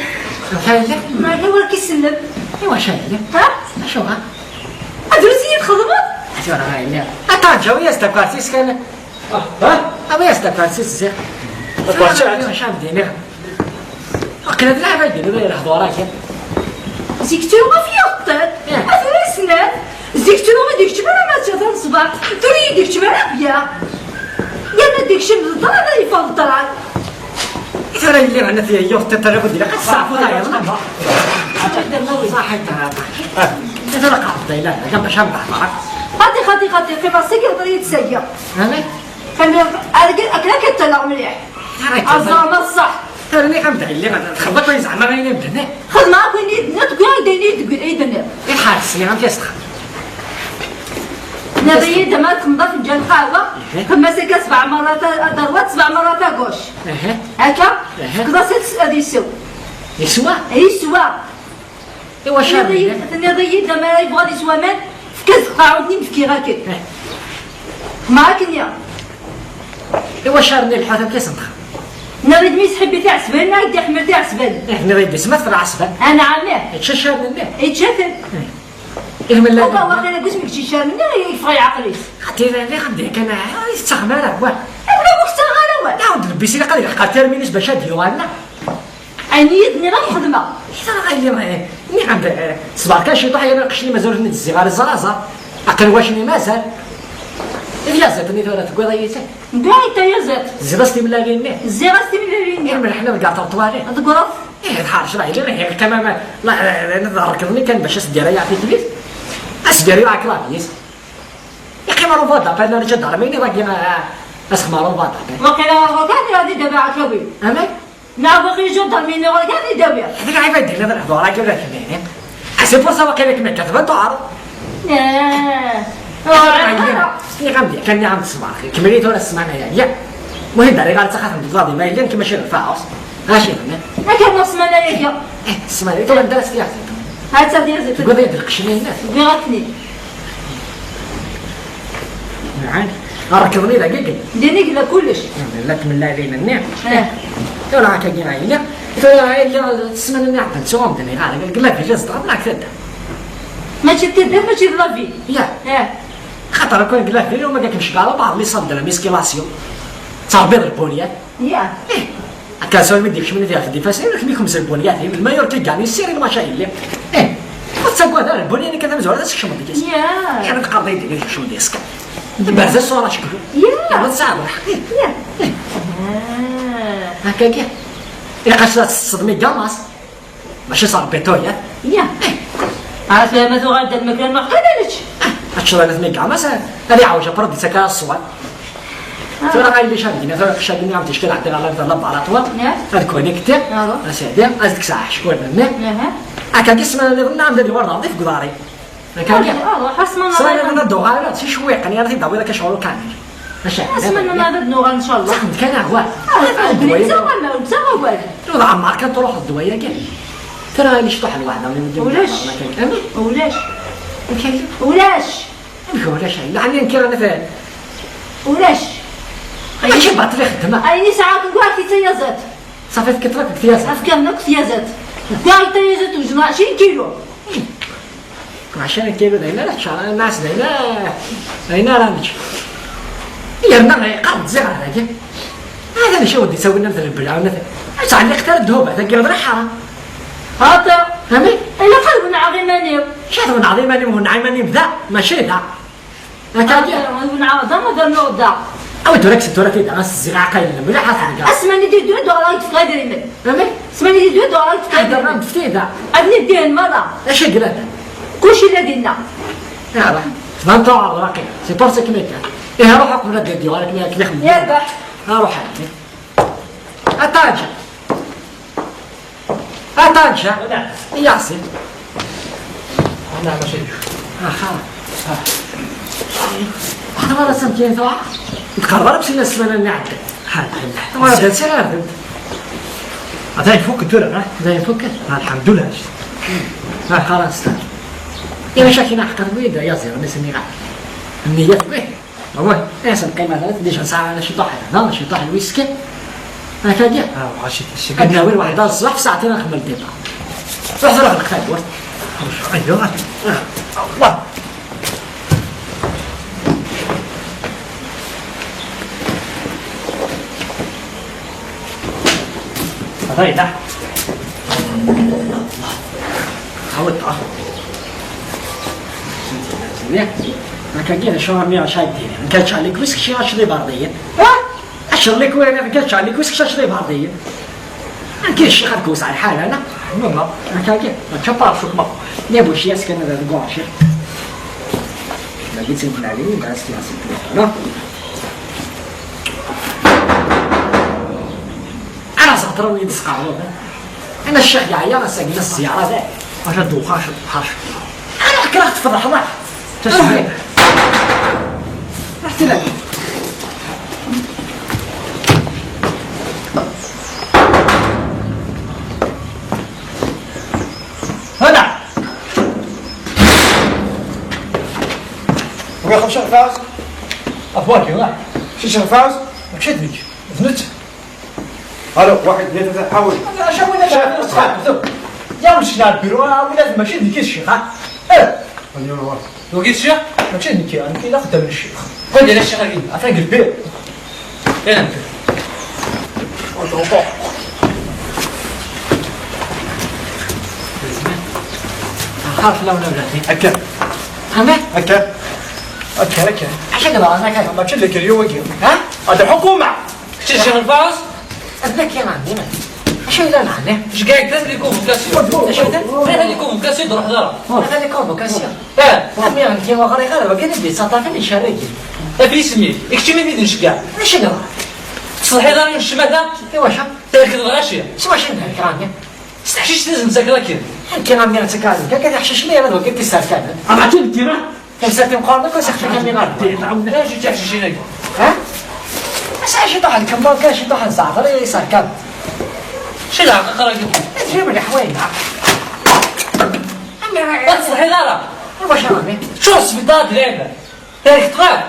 Xir, lliɣ. Ma yella ur k-isellem. Iwacu ay, lliɣ? Ha? Acuɣer? Drus i yi-txedmeḍ? Acuɣer ay, lliɣ? Aṭaǧ, awi-yas takersit kan. Ah, ha? Awi-yas takersit ziɣ. Takersit? Acu am-d-iniɣ? Aql-i d lɛib ay d-iniɣ i lehdur-agi. Zik ttruɣ ɣef yiɣeṭṭen. Eh. A tura snat. Zik ttruɣ i d-ikeččem ara ma d taneṣbaḥt. Tura i d-ikeččem ara bya. Yerna d-ikeččem d ḍḍran ara yeffeɣ d ḍḍran. Tura yelli ɛna tiyayyuḍ tiṭ ara bud ilaq ad testeɛfuḍ tayeḍ. Ṣaḥit ara. Tura qeɛdeḍ ayla, d bac am d-hḍra. Xaṭi, xaṭi, xaṭi, qimeɣ sagi hḍer-iyi-d sagi. Amek? Xaṭi, akken akka ttaleɣ mliḥ. Aẓar ma ṣṣeḥ. Terni am d-ɛelli, txedmeḍ akk ayen zeɛma ayen i d-tenniḍ. Xedmeɣ akk ayen i d-tenniḍ, deg wayen d ayen i d-, i d-tenniḍ. I tḥeṛs, nniɣ-am tistex. Tenniḍ-iyi-d ma txedmeḍ afenǧal n lqahwa, xdem-as akka sebɛa merrat a, a droite, sebɛa merrat à gauche. Aha. Akka, aha, tefkeḍ-as ad, ad isew. Yeswa? Yeswa. Iwacu? Tenniḍ-iyi-d, tenniḍ-iyi-d ma yebɣa ad isew aman, fk-as tqaɛunt-nni, m-fkiɣ akken. Eh. Ma akken ya. Iwacu ara nilḥu tabkis n txem? Nniḍ-iyi-d mi yesḥibbi tiɛesban, ad d-iḥmel tiɛesban. Eh, nniḍ-iyi-d isem-at lɛesban. Anɛam, ih. Ičča ccaren-nni. Ičča-ten. Eh. Ilmella. Ata waqila deg usmi yečča ccaren-nni, yeffeɣ leɛqel-is. Xaṭi, la, la, xaṭi, kan, ah, yettaɣ mara, wa. Ula ur yettaɣ ara, wa. Iɛawed lebbi-s ilaq ad ileqqer tirmin-is bac ad d-yuɣal, neɣ? Ɛni i d-nniɣ ad xedmeɣ? Ḥṣan ɣa yelli, eh, nniɣ-am-d, eh, ṣber kan ciṭuḥ, yerna lqecc-nni mazal ur ten-id-zziɣ ara ẓer aẓer. Aqelwac-nni mazal. I tyaziḍt-nni tura tewwiḍ-iyi-tt? Newwi-ak-d tayaziḍt. Tezziḍ-as timlali-nni? Zziɣ-as timlali-nni. Irmel ḥna deg aṭerṭwari. Ḍeggreḍ? Ih, tḥerceḍ ɛli, ih, kama ma, la, eh, eh, d rrekḍ-nni kan bac as-d-yerra yeɛṭi-t-id. As-d-yerra yeɛklav-is. Yeqqim ɣer uvodapal, neɣ iǧa-d ṛmini dagi, ah, asexmar uvodapal. Waqila ɣur-k ad d-awiɣ. Amek? Neɣ waqil iǧa-d ṛmini ɣur-k ad d-awiɣ. D lɛib ay d-illan lehdur-agi ula d kemmini. Ah, c'est pour ça waqila kem-id-katben tuɛreḍ. Eh. Nniɣ-am-d yakan, nniɣ-am-d ṣṣber, kemmini tura ssmana-agi. Muhim, d arriɣ ar ttaxat n teblaḍ ima yellan, kemma mačči d lfaɛus. Acu yenna? Akka ma ssmana-agi. Eh, ssmana, tura anda ara s-t-yaɣ? Ad tt-yaɣ. Tewwiḍ-iyi-d lqecc-nni-inek? Wwiɣ-ak-ten-id. Nɛan. Rekḍen-iyi dagi. Din i yella kullec. La tmella din-nni. Eh. Tura akka gina yella. Tura yella ssmana-nni ɛeddan ttuɣum-d-nni ɣer la ville zedɣen neɣ tadda. Mačči d tadda, mačči d la ville. Ya. Eh. Xaṭer akk deg la ville, uma akken cegɛeɣ, par les salles de la musculation. Ttṛebbiḍ lbunyat. Ya. Eh. Akka sɛu mi d-ikcem nidi ɣef difasen, akken ikum s lbunyat-im, lmayur ki gani ssir i lmaca yelli. Eh. Ur tettagad ara, lbunya-nni kan tamezwarut ad tkecmeḍ deg-s. Ya. Yeɛni teqqareḍ-iyi-d deg-i kecmeḍ deg-s kan. Berza ṣṣura ceklu. Ya. Yeɛni tesɛiḍ lḥeqq. Ya. Eh. Ah. Akka kan. Ilaq-as ad tettesseḍ mi gamas. Mačči s rebbiṭu, ya? Ya. Ɛad ma tuɣal-d lmakla n Meqqan ad nečč. Ad teččeḍ alat mi yeɛma, s-, ad iɛawej apṛuḍ yettak ara ṣṣwab. Ah. Tura ay lic ad gina, tura qecc-agi am tickil ɛeddi ɣer la, la laboratoire. Ya. Ad connecté. Ah. A sidi, ad tekkes aḥeckul-nni. Aha. Akka ssmana nniḍen nɛam d lward ɣer deg uḍar-i. Akka. Ah, ah, ḥas ma ssmana nniḍen ad d-uɣaleɣ si cwiq, nni ara t-id-awiḍ akka ccɣel kamel. Maca. Asma nniḍen ad nuɣal, ncallah. Kan awal. Ah, d ddwa-agi. Ur ttawal. Ur ɛemmer kan truḥeḍ ddwa-agi. Tara ayen icuṭuḥ lwaḥda. Ulac. Ulac. Ulac. Amek ulac? Lɛali nekk ara nafad. Ulac. Mačči baṭel ixeddem. Ayen yesɛa deg waḥed i tayaẓat. Ṣafi tefkiḍ akk deg tyaẓat. Afkan akk tyaẓat. Deg waḥed tayaẓat wezneɣ ɛecrin kilu. Ɛecrin kilu d ayen ara teččeḍ, a Mass, d ayen ara, d ayen ara nečč. Yerna iqerb-d ziɣ ar dagi. Hada mačči ur d-ittawin am d lbelɛunat. Ur ttɛelliqet ara ddhub, tagi d lḥaram. Hata. Amek? Ilaq ad wenɛeɣ iman-iw. Acu ad wenɛeḍ iman-im? Wenneɛ iman-im da, mačči da. Akka. Hata, ad wenɛeɣ da, ad rnuɣ da. Awi tura kkes tura tida, as-zziɣ aɛqayel mliḥ, ad t-ngeɣ. Asma-nni d-yeddun, ad uɣaleɣ ad d-fkeɣ idrimen. Amek? Ssmana i d-ddu, ad d-fkeɣ. Ad d-fkeɣ idrimen. Ad niddihen merra. Acu i yellan? Kulci yella dinna. Ara, tban tuɛreḍ waqila. C'est pour ça que nekka. Ih, ruḥ uqbel ad d-yeddu, ara kem-, kem-ixemmem. Yerbeḥ. Ruḥ a nnbi. Aṭaǧa. Aṭaǧa. Nɛam. Yasin. Nɛam, mačči d kečč. Axa. Axa. Xaṭer ara s-amkan tuɛreḍ. Ur tqerreb ara bsina ssmana-nni iɛeddan. Alḥemdulillah. Wa d asaɛd. Atan ifuk tura, ha? Atan ifuk. Alḥemdulillah. Ha, xalas. Iwacu akken aḥeqq wid ay aẓiɣ, mi s-nniɣ. Nniya tewwi. Awah. Ass n lqima, déjà nesɛa ciṭuḥ hada, ciṭuḥ n lwiski. Hakagi. Ah, bɣa ciṭuḥ. Ad nawi lwaḥda ṣṣbeḥ, fi saɛtin ad nxemmel départ. Ruḥ tura ɣleq tawwurt. Aywa. Ah, Allah. Ata yella. Awet, ah. Hakagi d acu armi acu ay d-tini? Nekk ad ččeɣ lekwaɣeḍ, kečč ad teččeḍ iberḍiyen. Ah! Acu n lekwaɣeḍ, nekk ad ččeɣ lekwaɣeḍ, kečč ad teččeḍ iberḍiyen. Nekk d ccix ad k-wesɛeɣ lḥal, ana? Nuna. Hakagi. Mačči aṭas akk ma. D abuciyas kan ad deg uɛciq. Dagi d tin n Ɛli, dɣa s-t-iɛṣel. Ara ẓeṭra win i d-tesqerruḍ. Ana ccix yeɛya, ass-agi d zzyara da. Acu ad d-uxac, uxac. Ana kkreɣ tfeḍḥeḍ, ah. Taswiɛt. Ruḥ tila. Hada. Wi xemsa rfas? Afwaki, wa. Sisa rfas? Mačči d nekk. D netta. Alo, واحد، اثنين، ثلاثة، حاول. Acu win ad Ccix, ccix. Ttxil-k. Ya msekna lbiru, a win ad mačči d nekk i d ccix, ha? Eh! Wagi d ccix? Mačči d nekk, nekk d axeddam n ccix. Wanda yella ccix-agi? Atan deg lbir. Atan deg lbir. Axir fell-awen a bnati. Akka. Amek? Akka. Akka, akka. Acu i yeḍran akka? Mačči d lekryu wagi. Ha? Ad lḥukuma! Kečč d Ccix Lfaṛes? Ad nekk i ɛemmi. Acu yellan ɛni? Ceggeɛ-ik d at les convocations. D acu d? D at les convocations, d-ruḥ d ara. D at les convocations. Eh. Ɛemmi, nekk ur ɣriɣ ara, wagi i d-yettaṭṭafen icerrig. Af isem-ik. I keččini i d-nceggeɛ. D acu yeḍran? Tettṣeḥḥiḍ ara i ccmata? Iwacu? Thelkeḍ lɣaci. S wacu i d-helkeɣ ɛemmi? S teḥcict i d-nettakeḍ akken. Akken a mmi, ad ttakeɣ akken. Akka tiḥcict mi ara d wakken tiserkaden. Ama akken ddira. Tamsalt imeqqren akk, ad s-ixef akken mi ɣer ddin. D acu d tiḥcicin-agi? Ha? Asɛa ciṭuḥ n kemma, kan ciṭuḥ n zeɛter i iserkan. Acu d leɛqaqer-agi? Ad tfim leḥwayeǧ. Ur teṣṣeḥḥiḍ ara. Iwacu a mmi? Teččuṛ sbiṭar d lɛibad. Tarek tɣab.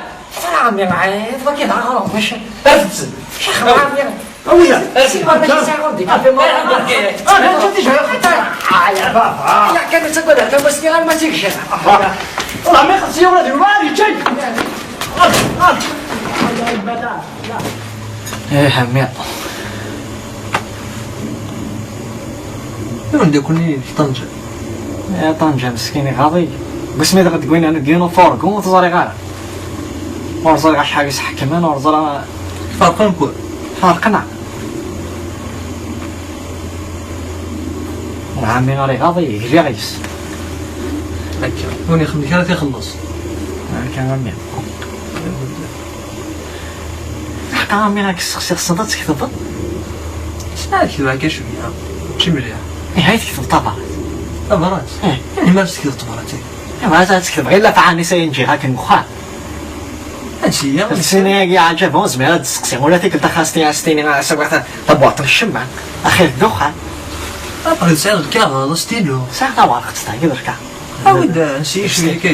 Tara ɛemmi, ɛad wagi d aɣrem, maca. Afet-d. Ccix ɛemmi. Awi-d. Si ma mačči sɛiɣ ur d-ikkafi ma. Ah, ǧǧet ijreḥ. Ah, ya baba. Ya kan ad tagad ar tama-s niɣ arma tt-ikcem. Wellah ma ixelleṣ yiwen ad iruḥ ad yeččay. Ih, a mmi. Iwen d akkenni d Ṭanja? Eh, Ṭanja meskin iɣaḍ-iyi. Deg wasmi dɣa d-wwin anu deg yiwen ufurgu ur t-ẓriɣ ara. Ur ẓriɣ acḥal i s-ḥekmen, ur ẓriɣ. Ferqen-ken? Ferqen-aɣ. Ɛemmi ara iɣaḍ-iyi, gliɣ yes. Akka, ur ixemmem ara ad t-ixelleṣ. Akka a mmi. Ḥqa a mmi, ad k-sseqsiɣ, tessneḍ ad tketbeḍ? Ssneɣ ad ketbeɣ akka cwiya, mačči mliḥ. Ih, ay tketbeḍ tabrat? Tabrat? Ih. Ini-m ad tketbeḍ tabrat-agi. Ih, ma ad tketbeḍ illa taɛni sa yenǧi akken wexxam. Ansi-ya? Sini-agi ɛǧab, ur zmireɣ ad d-sseqsiɣ. Ula tikkelt axxas-nni ad s-tini, ad s-awiɣ ta-, tabwaṭ n ccemma. Axir d ddexxan. Après tesɛiḍ lkaɣeḍ, astilu. Sɛiɣ tawerqet, tagi d lkaɣeḍ. Awi-d, eh, ansi-ya cwiya akka.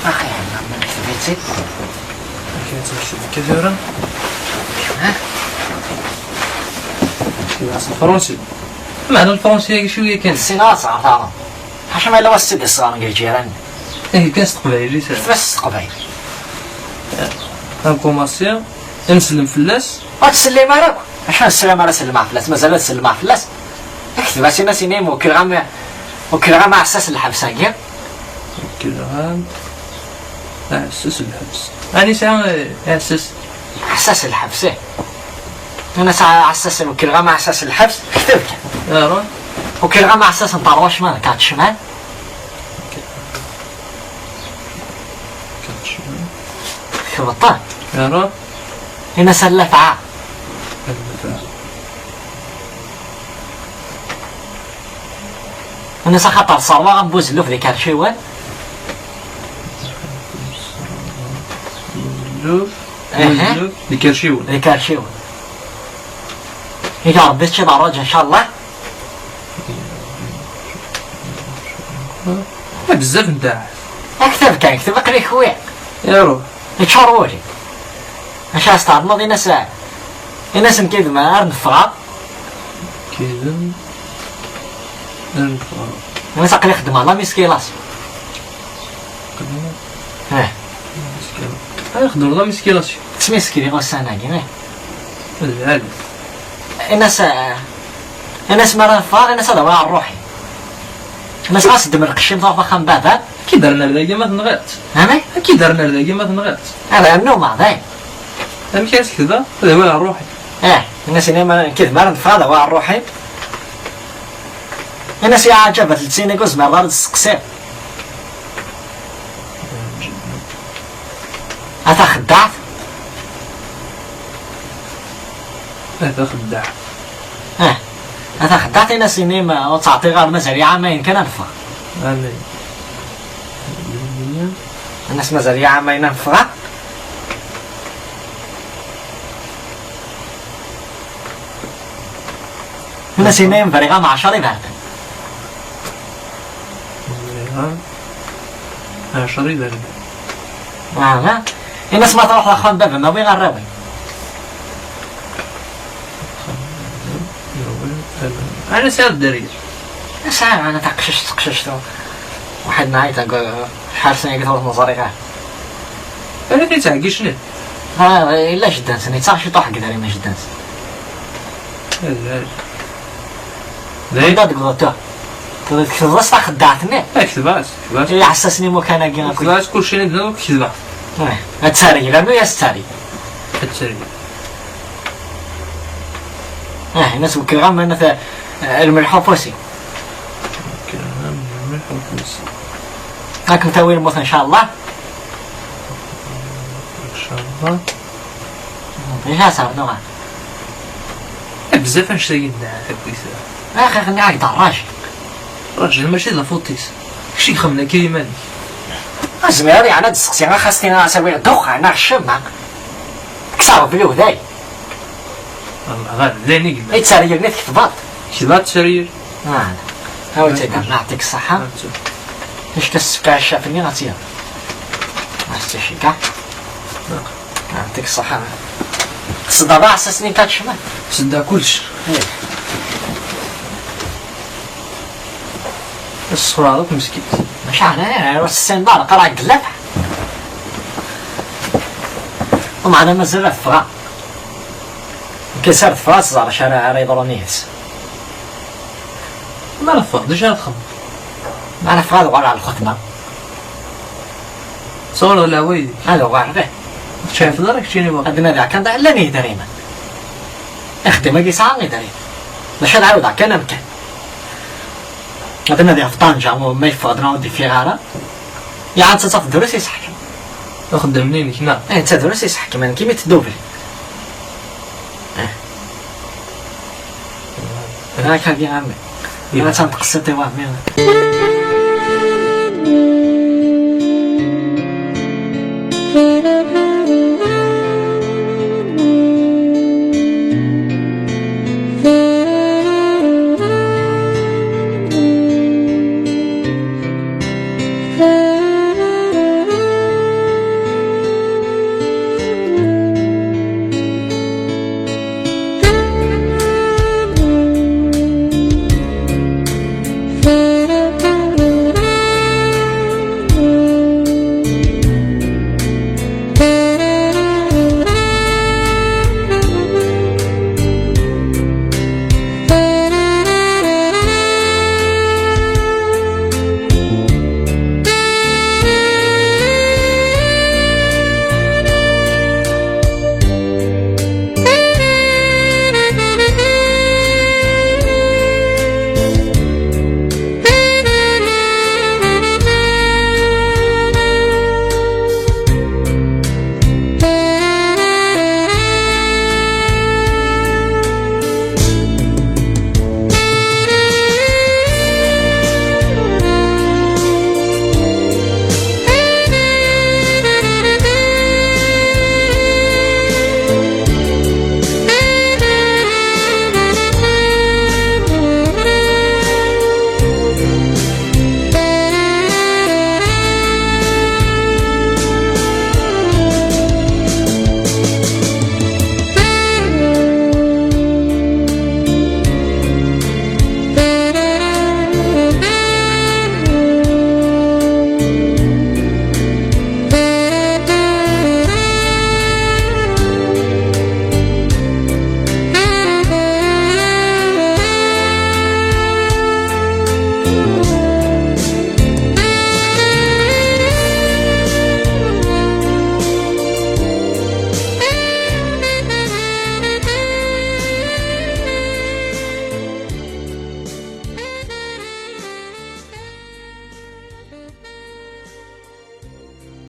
Axir, ma nekk tbiti. Akken ad tmecceḍ akka tura. Kra s lefransi. Meɛna lefransi-agi cwiya kan. Ssineɣ ad tt-ɣer taɛrabt. Ḥaca ma yella wass i d-iṣɣaren deg lǧiran. Ihi kan s teqbaylit. Fes s teqbaylit. Ad nkumaṣi, ad nsellem fell-as. Ur ttsellim ara akk. Acu ad nsellem ara sellmeɣ fell-as? Mazal ad sellmeɣ fell-as? Kteb-as, in-as, ini-am ukreɣ-am, ukreɣ-am aɛessas n lḥebs-agi. Ukreɣ-am aɛessas n lḥebs. Ɛni yesɛa, eh, aɛessas? Aɛessas n lḥebs, ih. Ini-as aɛessas, ukreɣ-am aɛessas n lḥebs, kteb kan. Ara. Ukreɣ-am aɛessas n teṛwac ma d kaṭ ccmal. Kaṭ ccmal. Kteb ṭṭan. Ara. Ini-as a llafɛa. A llafɛa. Ini-as axaṭer ṣerwaɣ am buzelluf d ikerciwen. Buzelluf. Aha. Buzelluf d ikerciwen. D ikerciwen. Iga Rebbi teččiḍ ṛṛaǧ, ncallah. Bezzaf n ddaɛt. Aktaf kan, kteb aql-i kwiɣ. Iruḥ. Yeččur wul-iw. Acu ad s-tɛelmeḍ, in-as, in-as nekk yid-m ar neffeɣ. Kidem ar neffeɣ. In-as aql-i xeddmeɣ la musculation. Xeddmeɣ. Eh. La musculation. Ay, xeddmeɣ la musculation. Ttmiskriɣ ussan-agi, eh. Lɛali. In-as, eh, in-as mi ara neffeɣ, in-as ad awiɣ ṛṛuḥ-iw. In-as ɣas ddem lqecc-im, truḥ axxam baba. Ad k-id-rren ar dagi ma tenɣiḍ-tt. Amek? Ad k-id-rren ar dagi ma tenɣiḍ-tt. Ad rnuɣ dayen. Amek ara s-ketbeɣ? Ad awiɣ ṛṛuḥ-iw. Eh, in-as ini ma, nekk d mi ara neffeɣ ad awiɣ ṛṛuḥ-iw. In-as ya ɛǧab, ad t-ttiniɣ ur zmireɣ ara ad d-steqsiɣ. A taxeddaɛt. A taxeddaɛt. Eh, a taxeddaɛt, in-as ini ma ur ttɛeṭṭiɣ ara, mazal-iyi ɛamayen kan ad neffeɣ. Ɛamayen. In-as mazal-iyi ɛamayen ad neffeɣ. In-as ini-am bɣiɣ-am ɛecṛa iberdan. Bɣiɣ-am ɛecṛa iberdan. Aha. In-as ma truḥeḍ axxam baba-m, awi arraw-im. Ɛni sɛiḍ dderya? Sɛiɣ, ɛni taqcict, taqcict, waḥed nɛayt, ḥarsen-agi ur ten-ẓriɣ ara. Ala, tin ttɛeggicen. Ha, illa jeddan-sen, yettaɣ ciṭuḥ deg idrimen jeddan-sen. Azal. Dayen? Anda deg uḍeṭṭu? Tketbeḍ-as taxeddaɛt-nni? Eh, ketbeɣ-as, ketbeɣ-as. Iɛessasen imukan-agi akk. Ketbeɣ-as kulci, nid-, nid-, ketbeɣ. Eh, ad targel, rnu-yas targel. Ad targel. Eh, in-as wekkleɣ-am, anat, eh, lmelḥ ufus-iw. Wekkleɣ-am lmelḥ ufus-iw. Ad kem-tawi lmut, ncallah. Ncallah. Ihi ad ternuḍ. Eh, bezzaf annect-agi n ddaɛt akkit. Axir, nniɣ-ak-d ṛṛajel. Ṛajel mačči d lfut-is. Kečč i ixemmen akka i yiman-ik. Azmireɣ yeɛni ad d-steqsiɣ axas-nni, as-awiɣ ddexxan neɣ ccemma. Kkseɣ belli uday. Ɣer dayen i yella. I tteryel-nni tketbeḍ? Ketbeɣ tteryel. Ah, awi-tt-id, neɛṭik ṣṣeḥḥa. Acu-k a s-tefka ɛecca-nni ad tt-yaɣ? Ad tt-iceggeɛ. Ɛṭik ṣṣeḥḥa. Tseddaḍ aɛessas-nni n Kacman? Seddaɣ kullec. Ih. Tessexlaɛeḍ akk meskint. Maca ɛni ur tessineḍ ara qqareɣ deg llafeɛ. Umeɛna mazal ad ffɣeɣ. Nekk s ara teffɣeɣ ad tẓer acu ara, ara yeḍrun yid-s. Ma ara teffɣeḍ, d acu ara txedmeḍ? Ma ara ffɣeɣ ad uɣaleɣ ɣer lxedma. Tzawreḍ leɛwayed-ik. Ad uɣaleɣ, ih. Ur tecɛifeḍ ara keččini baqa. Ad nadiɣ kan llan yidrimen. Axeddim-agi yesɛa idrimen. Maca ad ɛawdeɣ kan amkan. Ad nadiɣ ɣef Ṭanja, ma yeffeɣ-d neɣ ur d-yeffiɣ ara. Yaɛni netta d drus i yesseḥkem. Axeddam-nni-inek, neɣ? Eh, netta drus i yesseḥkem, nekk imi tdubli. Eh. Rak-agi a ɛemmi. Ira. Atan tqessiṭ i ɛemmi.